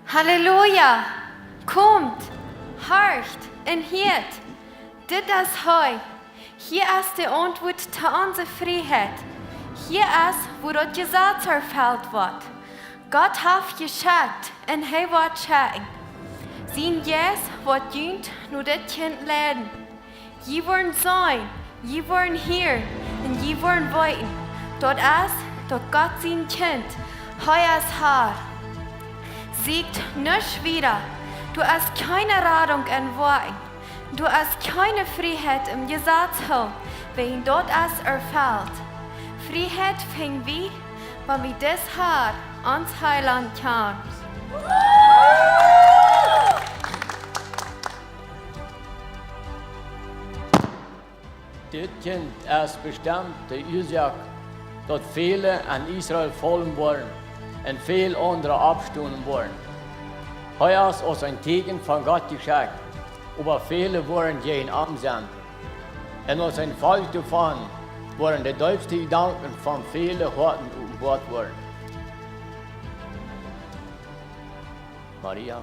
Halleluja! Komt, horcht un hieet. Dit es hee. Hia es de Auntwuat to onse Frieheit. Hia es, wua daut Jesaz erfelt woat. Gott haft jeschekjt un hee woat schekjen. Sien Jeist woat junt no dit Kjint leiden. Jie woaren seenen, jie woaren hieren un jie woaren weeten, daut es, daut Gott sien Kjint, hee es Har. Sieekjt nuscht wieda, doa es kjeene Radunk en Woakjen, doa es kjeene Frieheit em Jesaz hoolen, wäajen daut es erfelt. Frieheit finj wie, wan wie dis Har, ons Heilaunt, kjanen. Dit Kjint es bestemt de Uasoak, daut väle en Israel faulen woaren un väl aundre oppstonen woaren. Hee es aus een Tieekjen von Gott jeschekjt, oba väle woaren jäajen am sennen. Un aus een Folch doavon woaren de deepste Jedanken von väle Hoaten openboat woaren. Maria,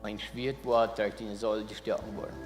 een Schwieet woat derch diene Seel jestoaken woaren.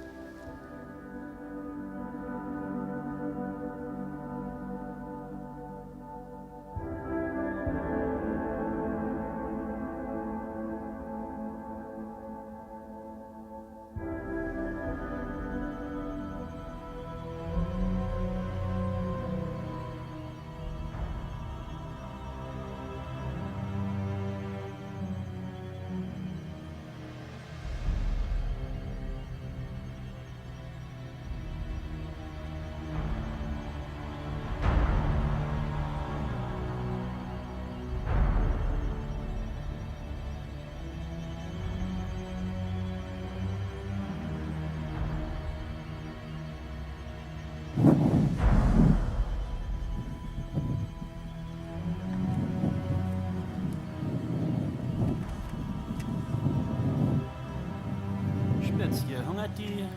Spitz, hia, hungat die?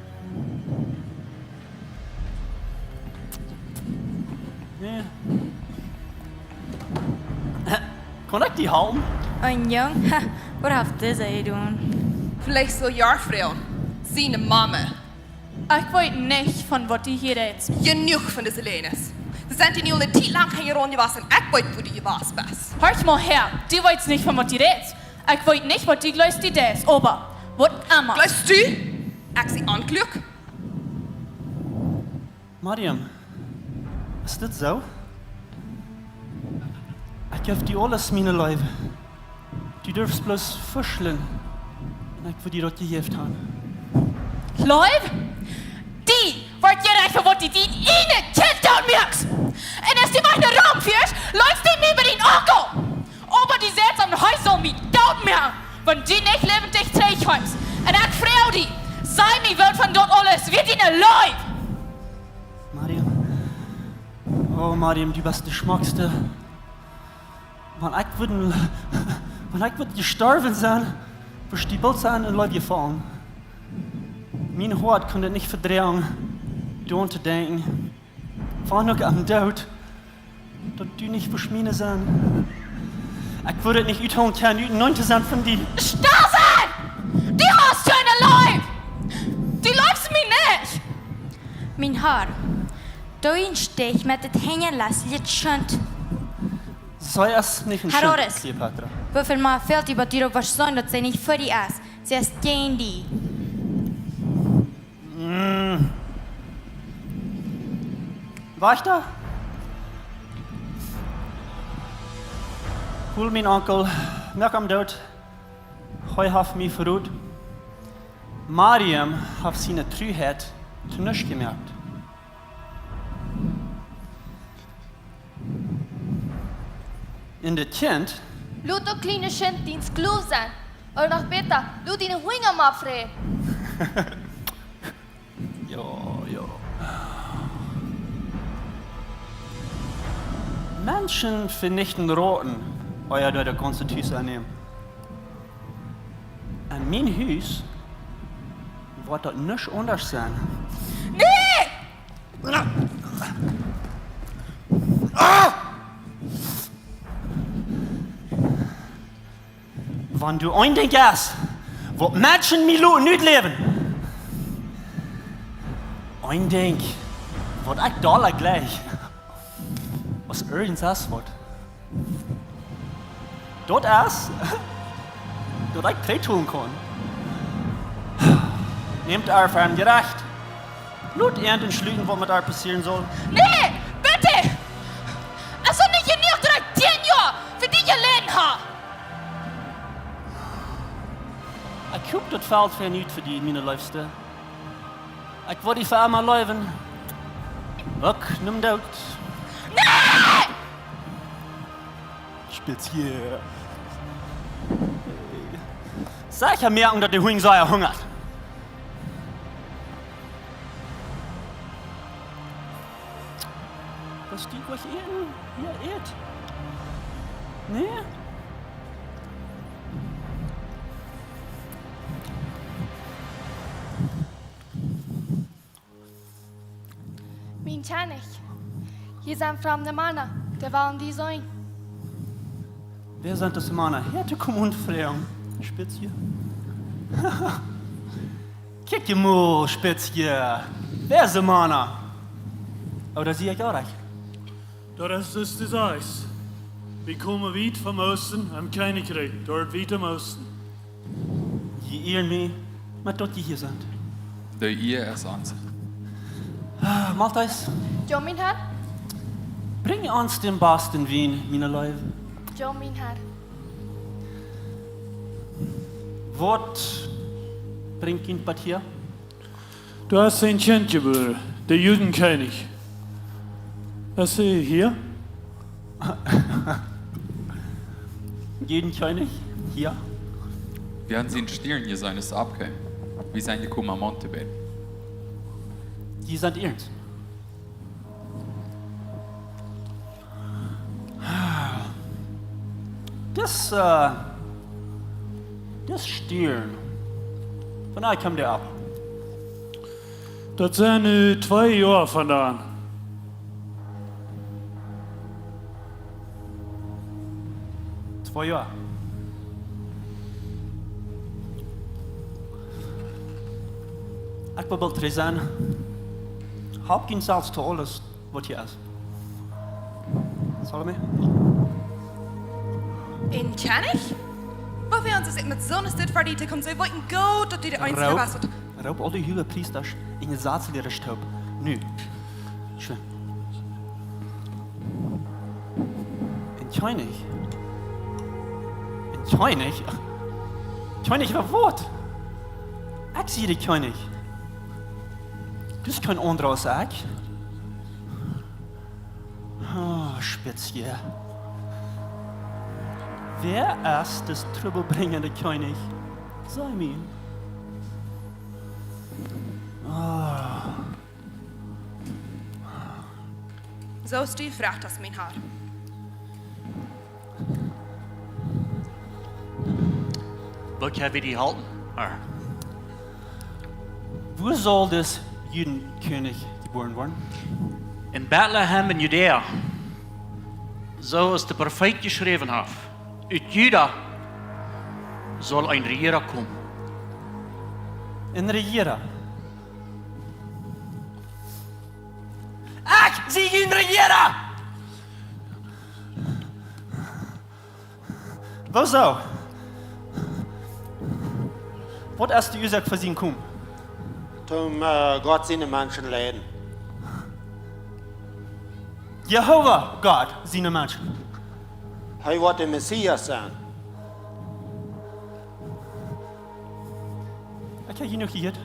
Nä. Kaun ekj die halpen? Een Jung? Ha, waut haft dise jedonen? Veleicht sull Jarfrau, siene Mame. Ekj weet nich, von waut du hia rätst. Jenuach von dise Läajes. See sent die nu aul ne Tiet lang hinjaraun jewast un ekj weet, wua du jewast best. Horch mol häa, du weetst nich, von waut du rätst. Ekj weet nich, waut du jleefst, du deist, oba waut emma. Jleefst du? Ekj sie onkloak? Mariam, es dit soo? Ekj jeef die aules, miene Leew. Du durfst bloos fuschlen. Un ekj wudd die daut jejäft han. Leew? Die woat jerecht fa waut du dien ieejnet Kjint doot moakst. Un aus du mie ne Rom fieescht, leetst du mie bie dien Onkel. Oba du sajchst am, hee saul mie doot moaken, wan du nich läwendich trigj kjemst. Un ekj froag die, saj mie, waut von daut aules wia diene Leew? Mariam. Oh, Mariam, du best de schmockste. Wan ekj wudd, wan ekj wudd jestorwen sennen, wudd die boolt sennen en Leew jefollen. Mien Hoat kunn daut nich vedroagen, doaraun to denkjen. Wan uk aum Doot, daut du nich wurscht miene sennen. Ekj wudd daut nich uthoolen kjennen, utenaunda to sennen von die. Stell sie! Du hast kjeene Leew! Du leefst mie nich! Mien Har, doo een Stich met daut Henjenles, jie Schunt. See es nich een Schunt, Herodes. Kleopatra. Woo väl mea fält die, waut du doa woascht sennen, daut see nich fa die es? See es jäajen die. Mm. Wajchta? Hol mien Onkel, moak am doot. Hee haft mie veroden. Mariam haft siene Truheit to nuscht jemoakt. Un daut Kjint? Lot daut kjliene Kjint dien Sklow sennen. Ooda noch bäta, lot diene Hunja mau frie. Jo, jo. Menschen venichten Roten, ea dee daut gaunze Hus aunnämen. En mien Hus woat daut nich aundasch sennen. Nä! Wan doa een Dinkj es, waut Menschen mie loten utläwen, een Dinkj, waut ekj dolla jleich aus irjent waut, Daut es, daut ekj trigj tolen kaun. Nämt äa fa jerecht. Lot an entscheiden, waut met äa passieren saul. Nä, bitte! Es daut nich jenuach, daut ekj tieen Joa fa die jeläden hab? Ekj hop, daut felt fa nuscht fa die, miene Leefste. Ekj woa die fa emma leewen. Uk nom Doot. Nä! Spitz hia. Secha moaken, daut de Hunj sea hungat. Waut dee waut äten? Hia, ät. Nä? Mien Kjennich, hia sent framde Mana, dee wellen die seenen. Wäa sent dise Mana? Hia to komen un froagen. Spitz hia. Kjikj mol, Spitz hia. Wäa sent Mana? Ooda sie ekj oajch? Daut es, daut es de Sach. Wie komen wiet vom Oosten, em Kjennichrikj, doa wiet em Oosten. Jie ieren mie, met daut jie hia sent. De Ea es ons. Ah, Maltais. Jo, mien Herr. Brinj ons dän basten Wien, miene Leew. Jo, mien Herr. Waut brinjt junt bat hia? Doa es een Kjint jebuaren, de Judenkjennich. Es hee hia? Judenkjennich? Hia? Wie haben sienen Stiern jeseenen, aus hee aunjeeem. Wie sent jekomen, om am auntobaden. Jie sent iernst? Dis, äh, dis Stiern. Von doa kjemt dee auf. Daut sent nu twee Joa von doa. Twee Joa. Ekj well boolt trigj sennen. Hopkins selfst to aules. Waut hia es. Salome? Een Kjennich? Woo wie ons es met soone Städ fa die to komen, see weeten goot, daut du de eensje Roop, best, waut roop aul de Huagepriesta un de Satzliera toop. Nu. Schwind. Een Kjennich? Een Kjennich? Kjennich, waut? Ekj sie de Kjennich. Du best kjeen aundra aus ekj. Oh, Spitz hia. Wäa es dis trubbelbrinjende Kjennich? Saj mie. Oh. Soo es dee Froag, daut es mien Herr. Woo kjenn wie die halpen, Herr? Wua saul dis Judenkjennich jebuaren woaren? En Betlehem en Judäa, soo aus de Profeet jeschräwen haft: Ut Juda saul een Rejiera komen. Een Rejiera? Ekj sie jun Rejiera! Woo soo? Waut es de Uasoak fa sien Komen? Toom, äh, Gott siene Menschen leiden. Jehowa Gott siene Menschen. Hee woat de Messias sennen. Ekj hab jenuach jehieet.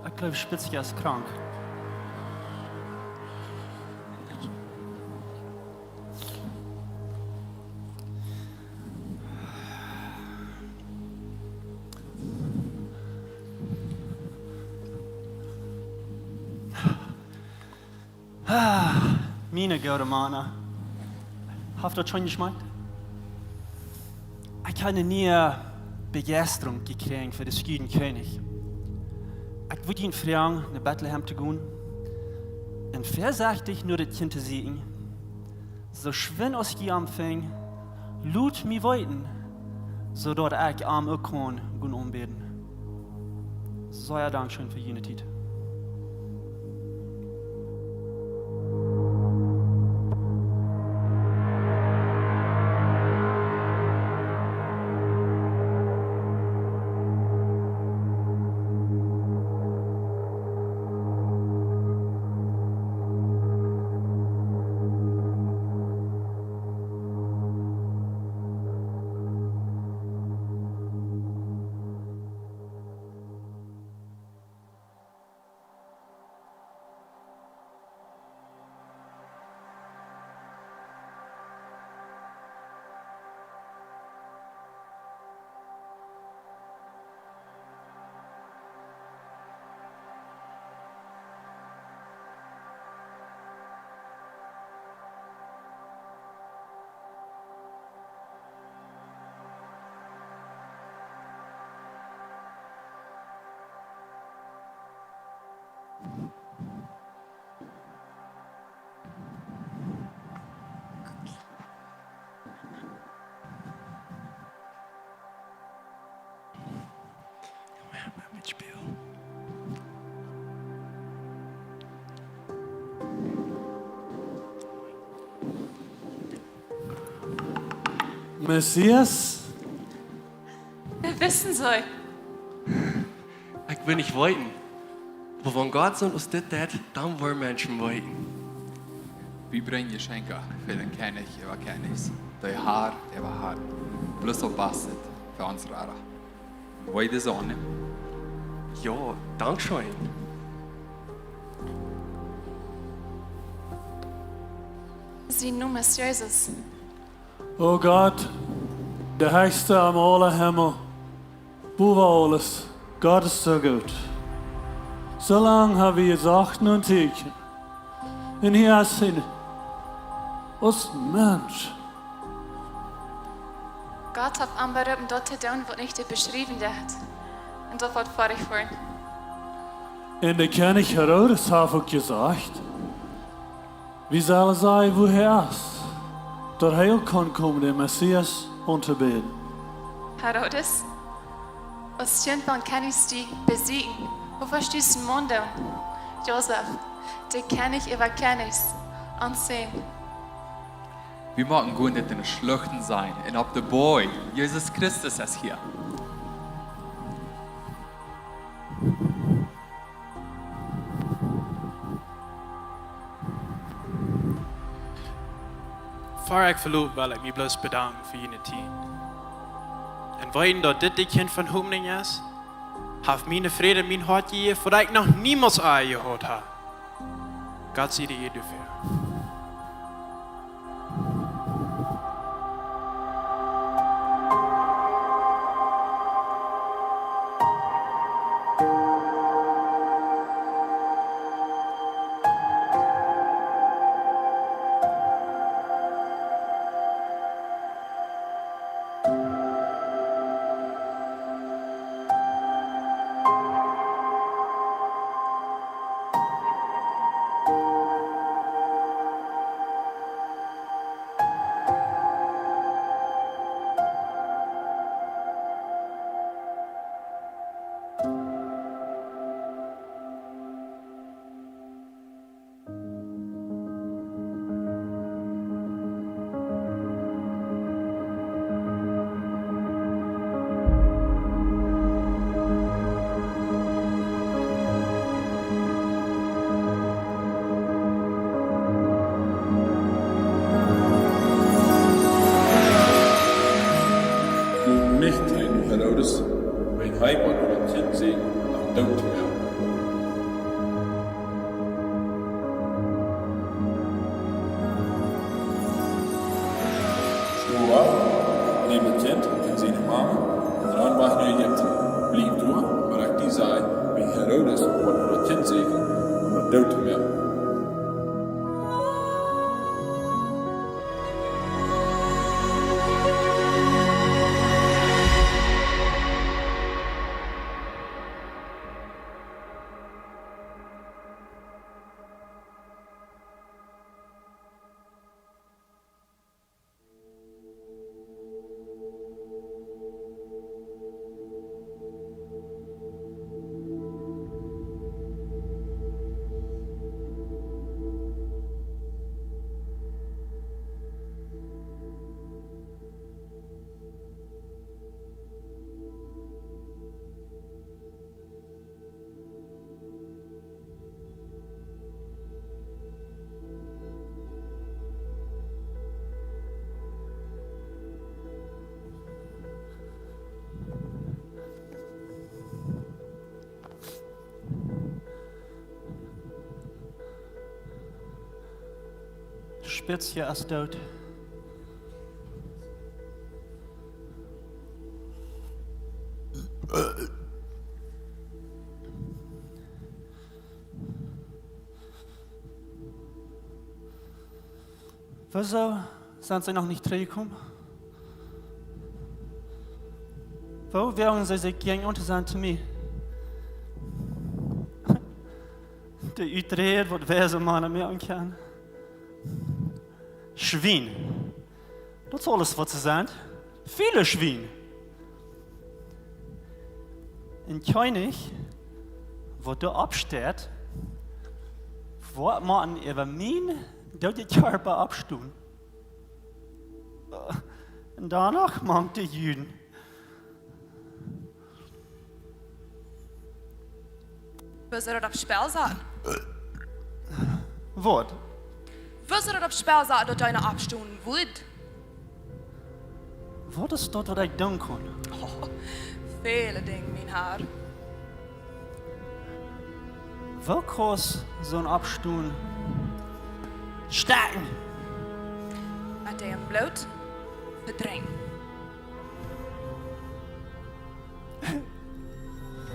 Ekj jleew, Spitz hia es krank. Ah, miene goode Mana. Haft daut scheen jeschmakjt? Ekj hab eene niee Bejeistrunk jekjräajen fa dän Judenkjennich. Ekj wudd junt froagen, no Betlehem to gonen un väasechtich no daut Kjint to sieekjen. Soo schwind aus jie am finjen, lot mie weeten, soo daut ekj am uk kaun gonen aunbäden. Sea Dankscheen fa june Tiet. Messias? Wie wissen soo. Ekj well nich weeten. Oba wan Gott soo aus dit deit, dan woaren Menschen weeten. Wie brinjen Jeschenkja fa dän Kjennich äwa Kjennichs, dän Har äwa Harn. Bloos daut Baste fa onsen Rada. Woa jie dise aunnämen? Jo, dankscheen. Sien Nomen es Jesus. O Gott, de Hechsta em aule Himmel, bowa aules, Gott es soo goot. Soo lang ha wie jesocht no een Teakjen. Un hia es hee aus Mensch. Gott haft am beroopen, daut to doonen, waut nich to beschriewen deit. Un daut woat foadich woaren. Un de Kjennich Herodes haft uk jesocht, wie sellen seenen, wua hee es, daut hee uk kaun komen, dän Messias auntobäden. Herodes, aus Kjint von Kjennichs die besieekjen, wua woascht du een Maun doonen? Josef, de Kjennich äwa Kjennichs, ons Sän. Wie motten gonen, dit enne Schluchten seenen, un opp de Boaj, Jesus Christus es hia. Ver ekj veloot, well ekj mie bloos bedanken fa june Tiet. Un weeten, daut dit de Kjint von Hopninj es, haft mie een Fräd en mien Hoat jejäft, waut ekj noch niemols ea jehaut ha. Gott sie die Ehre dafür. Nich kjeen Herodes, wiels hee wia daut Kjint secha aum Doot to moaken. Sto opp, näm daut Kjint un siene Mame un ran wajch no Ägipten. Bliew doa, oba ekj die saj, wiels Herodes wia daut Kjint secha aum Doot to moaken. Spitzje es doot. Wieso sent see noch nich trigjjekomen? Woo woagen see sikj jäajen aun to sennen to mie? De Uträd, waut wäa soo mau mea aun kaun. Schwien. Daut es aules, waut see sent. Väle Schwien. Een Kjennich, waut doa oppsteit, woat mau äwa mienen dooden Kjarpa oppstonen. Un doano mank de Juden. Woo sull daut opp Spell sennen? Waut? Woo sull daut opp Spell sennen, daut eena oppstonen wudd? Waut es daut, waut ekj doonen kaun? Oh, väle Dinja, mien Herr. Woo kaust soon Oppstonen stoaken? Met däm Bloot bedrenkjen.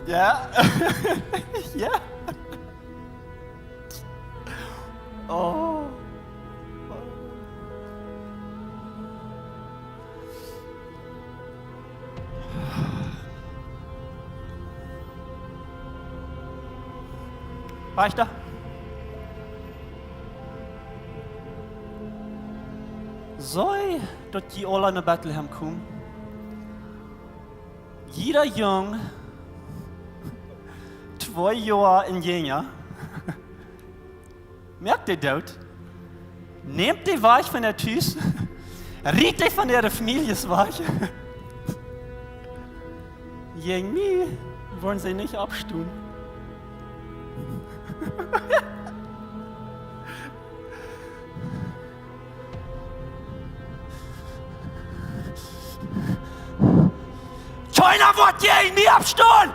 Jo. Jo. Oh. Rajcht? Saj, daut jie aula no Betlehem komen. Jieda Jung, twee Joa un jinja, moakt dee doot. Nämt dee wajch von äa Tus. Ritt dee von äare Famieljes wajch. Jäajen mie woaren see nich oppstonen. Kjeena woat jäajen mie oppstonen!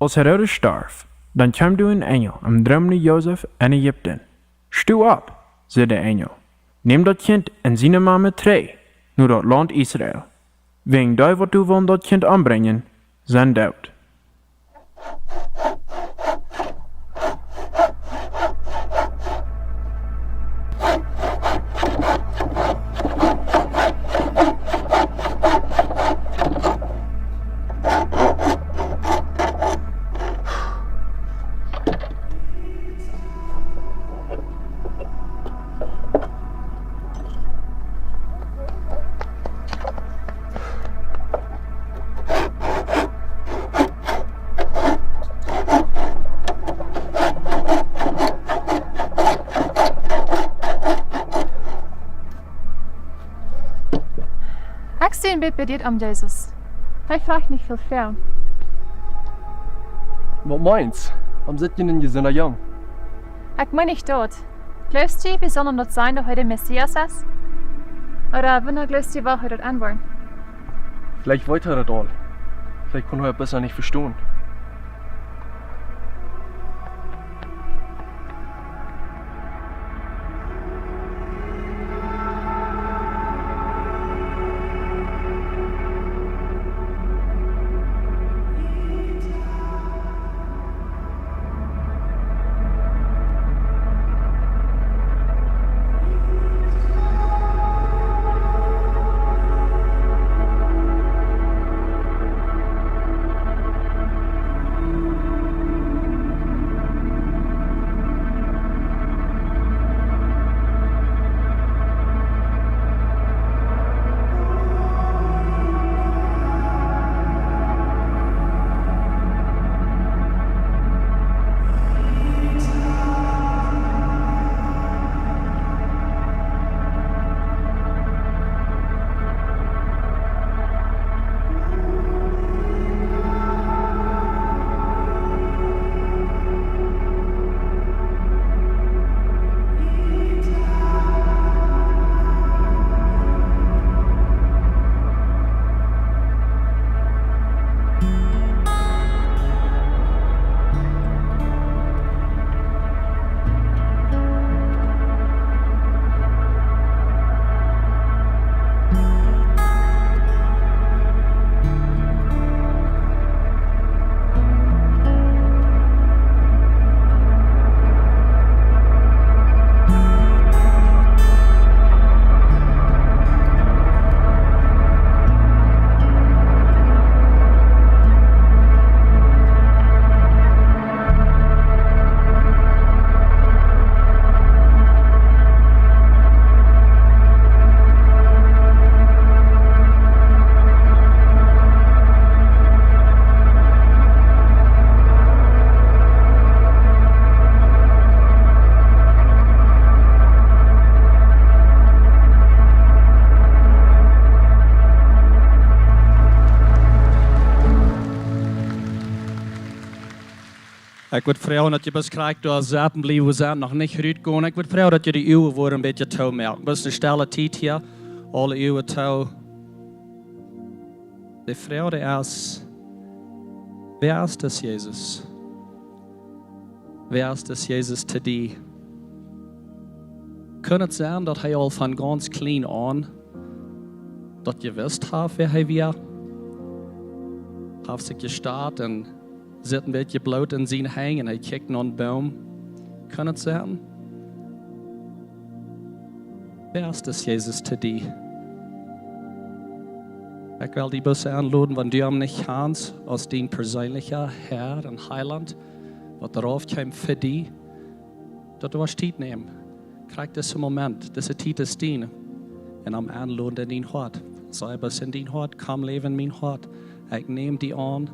Aus Herodes storf, dan kjeem doa een Enjel em Droom no Josef en Ägipten. "Sto opp", säd de Enjel, "näm daut Kjint un siene Mame trigj, no daut Launt Israel, wäajen dee, waut doa wullen daut Kjint ombrinjen, sent doot. Ekj sie een bät bediet om Jesus. Hee frajcht nich väl Froagen. Waut meent du? Wuarom sitt hia een jesunta Jung? Ekj meen nich daut. Jleefst du, wie sellen daut seenen, daut hee de Messias es? Ooda wanea jleefst du, woat hee daut enwoaren? Veleicht weet hee daut aul. Veleicht kaun hee daut bloos nich vestonen. Ekj wudd froagen, daut jie bloos krakjt doa sitten bliewen, wua jie sent, noch nich rutgonen. Ekj wudd froagen, daut jie de Uagen wudden een bät toomoaken. Bloos eene stelle Tiet hia, aule Uagen too. De Froag es, wäa es dis Jesus? Wäa es dis Jesus to die? Kunn et sennen, daut hee aul von gaunz kjlien aun daut jewist haft, wäa hee wia? Haft sikj jestalt un sitt een bät Bloot en siene Henj un hee kjikjt no een Boom. Kunn et sennen? Wäa es dis Jesus to die? Ekj well die bloos enloden, wan du am nich kjanst aus dien perseenlicha Herr un Heilaunt, waut doarauf kjeem fa die, daut du wurscht Tiet nämen. Krakjt disen Moment, dise Tiet es dien. Un am enloden en dien Hoat. Saj bloos en dien Hoat: "Komm, läw en mien Hoat. Ekj näm die aun.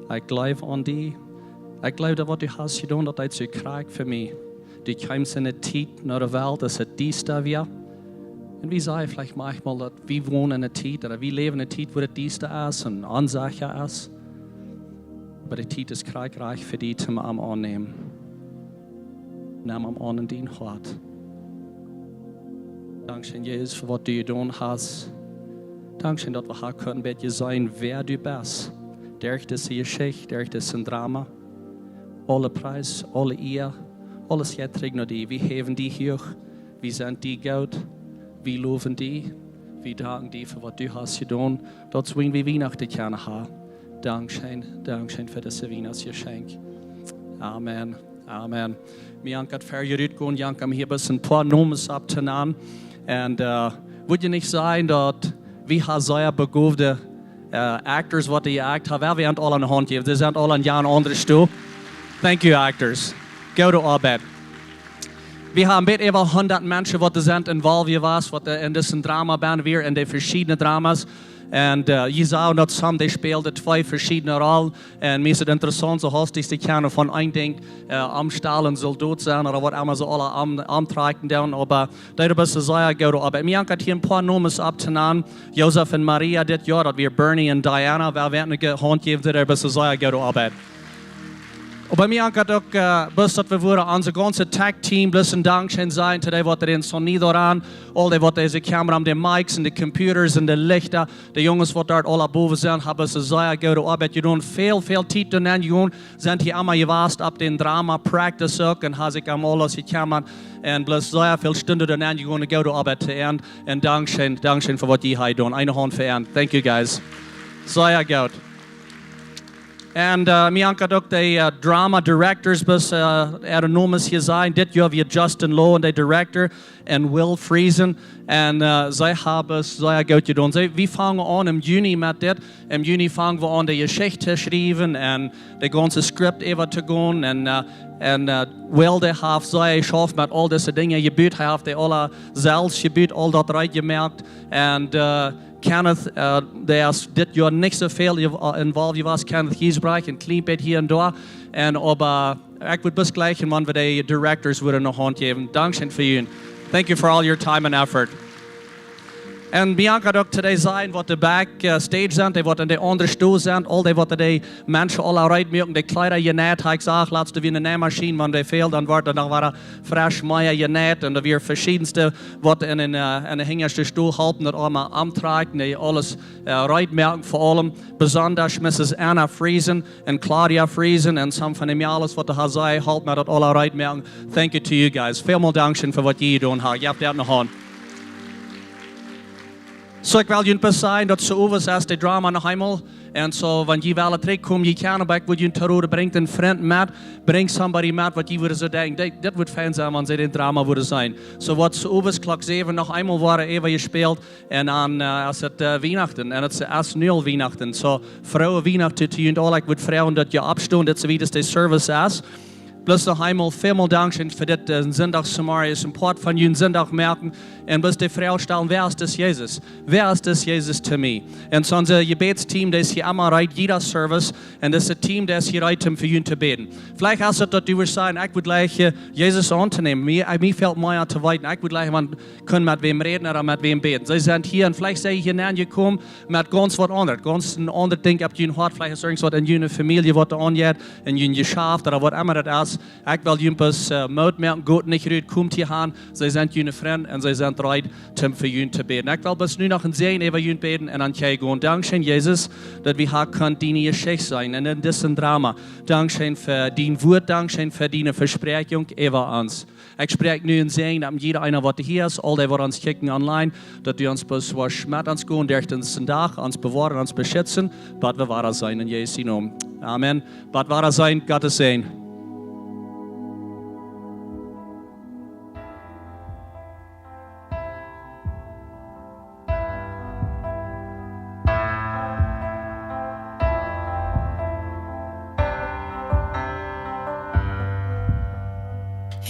Ekj jleew aun die. Ekj jleew, daut waut du hast jedonen, daut deed soo krakjt fa mie." Du kjeemst en eene Tiet no de Welt, aus et diesta wia. Un wie sajen veleicht maunchmol, daut wie wonen en eene Tiet, ooda wie läwen en eene Tiet, wua et diesta es un onsecha es. Oba de Tiet es krakjt rajcht fa die, toom am aunnämen. Nemm am aun en dien Hoat. Dankscheen, Jesus, fa waut du jedonen hast. Dankscheen, daut wie haben kunnen een bät seenen, wäa du best. Derch dise Jeschicht, derch disen Drama. Aule Pries, aule Ea, aules jeit trigj no die. Wie häwen die huach, wie sent die goot, wie lowen die, Wie danken die fa waut du hast jedonen, daut wie Wienachten kjennen haben. Dankscheen, dankscheen fa dise Wienachtsjeschenkj. Amen, amen. Mie jankat ver jie rutgonen, jankat mie hia bloos een poa Nomes opptonanen. Un wudd jie nich sajen daut wie ha sea begowde actors waut dee jeakt haben? Well wie an aula ne Haunt jäwen? See sent aula en jane aundre Stool. Thank you, actors. Goode Oabeit. Wie haben bät äwa hundat Menschen waut doa sent involved jewast, waut en disen Drama benn wieren, en de veschiedne Dramas. Un jie sagen daut some, dee späld twee veschiedne Rollen. Un mie es et interessaunt, soo haustich to kjennen von een Dinkj, aum Stal een Soldot sennen ooda waut emma see aula aum, aumtrakjen doonen. Oba dee deeden sea goode Oabeit. Mie jankat hia een poa Nomes opptonanen. Josef un Maria dit Joa, daut wia Bernie un Diana. Well wie an ne Haunt jäwen? See deeden sea goode Oabeit. Oba mie jankat uk bloos daut wie wudden onse gaunze tech team bloos een Dankscheen sajen to dee waut dän sonido aun, aul dee waut dise camera aun, de mics un de computers un de Lichta, de Junges waut doa aula bowen sent, haben sea goode Oabeit jedonen. Väl, väl Tiet doa nenn jegonen, sent hia emma jewast opp dän Drama practice uk un haben sikj om aules jekjemmat. Un bloos sea väl Stunden doa nenn jegonen, goode Oabeit to an. Un Dankscheen, Dankscheen fa waut jie hia doonen. Eene Haunt fa an. Thank you, guys. Sea goot. Un mie jankat uk de drama directors, bloos äare Nomes hia sajen. Dit Joa wia Justin Lowe de director un Will Friesen. Un see haben sea goot jedonen. See, wie fangen aun em Juni met dit. Em Juni fangen wie aun de Jeschicht to schriewen un de gaunze script äwa to gonen. Un, un Will, dee haft sea jeschauft met aul dise Dinja jebut. Hee haft dee aula selfst jebut, aul daut reed jemoakt. Un Kenneth, dee es dit Joa nich soo väl involved jewast. Kenneth Giesbrecht, een kjlien bät hia un doa. Un oba ekj wudd bloos jlikj wan wie de directors wudden ne Haunt jäwen. Dankscheen fa junt. Thank you for all your time and effort. Un mie jankat uk to dee sajen waut de back stage sent, dee waut en de aundre Stool sent, aul dee waut de Menschen aula reed moaken, de Kjleeda jeneit. Ekj sach latst wia ne Neimaschien, wan dee fäld, dan wort daut noch wada fresch mea jeneit. Un doa wia veschiedne waut en de hinjaschte Stool holpen daut aula aumtrakjen, dee aules reed moaken, ver aulem besonda Missus Anna Friesen un Claudia Friesen un some von de Mejales waut doa haben jeholpen met daut aula reed moaken. Thank you to you guys. Välmol Dankscheen fa waut jie jedonen haben. Jeft an ne Haunt. Soo, ekj well junt bloos sajen daut soo owes es de drama noch eemol. Un soo, wan jie wellen trigjkomen, jie kjennen, oba ekj wudd junt to Rot, brinjt een Frint met, brinjt somebody met waut jie wudden soo denkjen, dit, dit wudd fein sennen wan see dän drama wudden seenen. Soo woat soo owes Klock säwen noch eemol woaren äwa jespält. Un dan es et Wienachten un et es nu aul Wienachten. Soo, frooe Wienachten to junt aul. Ekj wudd froagen daut jie oppstonen, dit soo wiet aus de service es. Bloos noch eemol välmol Dankscheen fa dit, een Sindach Samaria es een Poat von jun Sindach moaken. Un bloos de Froag stalen: Wäa es dis Jesus? Wäa es dis Jesus to mie? Un soo onse Jebädsteam, dee es hia emma reed jieda service. Un dise team, dee es hia reed om fa junt to bäden. Veleicht es et daut du wurscht sajen: Ekj wudd jlikj Jesus auntonämen. Mie, mie fält mea to weeten. Ekj wudd jlikj wan kjennen met wäm räden ooda met wäm bäden. See sent hia un veleicht sie jie hia nenn jekomen met gaunz waut aundret, gaunz een aundret Dinkj opp jun Hoat. Veleicht es irjent waut en june Famielje waut doa aunjeit, en jun Jeschaft ooda waut emma daut es. Ekj well junt bloos Moot moaken, got nich rut, komt hia han. See sent june Frind un see sent reed om fa junt to bäden. Ekj well bloos nu noch een Säajen äwa junt bäden un dan kjenn jie gonen. Dankscheen, Jesus, daut wie hia kjennen diene Jeschicht seenen en disen drama. Dankscheen fa dien Wuat, dankscheen fa diene Vespräakjunk äwa ons. Ekj spräakj nu een Säajen opp jieda eena waut hia es, aul dee waut ons kjikjen online, daut du ons bloos woascht met ons gonen derch disen Dach, ons bewoaren, ons beschitzen, bat wie wada seenen en Jesus sien Nomen. Amen. Bat wada seenen, Gott sien Säajen.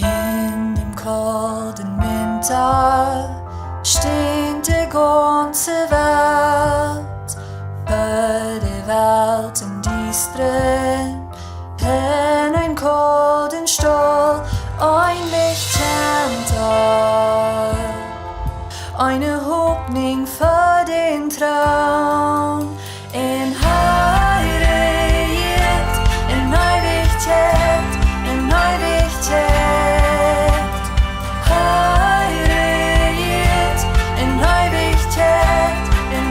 En däm kolden Winta stunt de gaunze Welt ver de Welt em Diestren, en een kolden Stool, een Licht kjemt opp, eene Hopninj fa dän Troon. En hee rejieet en Eewichkjeit, en Eewichkjeit. Hee rejieet en Eewichkjeit, en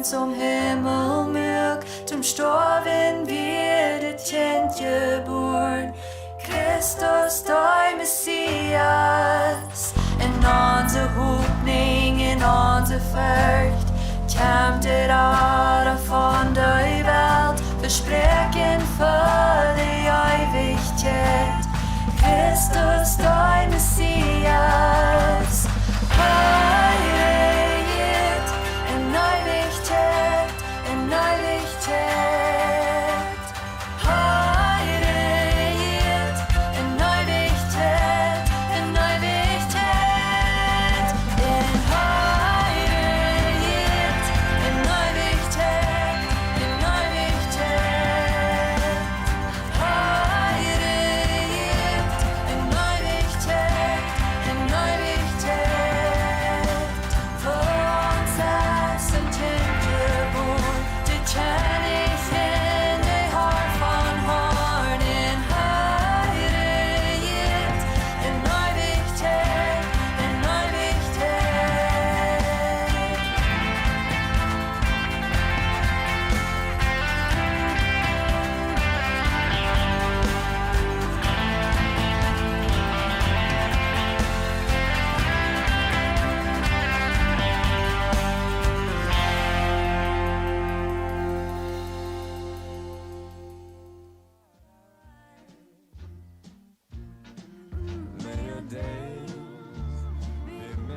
Toom Himmel muak, toom stoawen wia daut Kjint jebuaren. Christus, de Messias, en onse Hopninj, en onse Forcht, kjemt de Rada von de Welt, vespräakjen fa de Eewichkjeit. Christus, de Messias, hee rejieet en Eewichkjeit, en Eewichkjeit. Hee rejieet en Eewichkjeit, en Eewichkjeit. En hee rejieet en Eewichkjeit, en Eewichkjeit. Hee rejieet en Eewichkjeit, en Eewichkjeit. Fa ons es een Kjint jebuaren, de Kjennich un de Har von Harn, en hee rejieet en Eewichkjeit, en Eewichkjeit.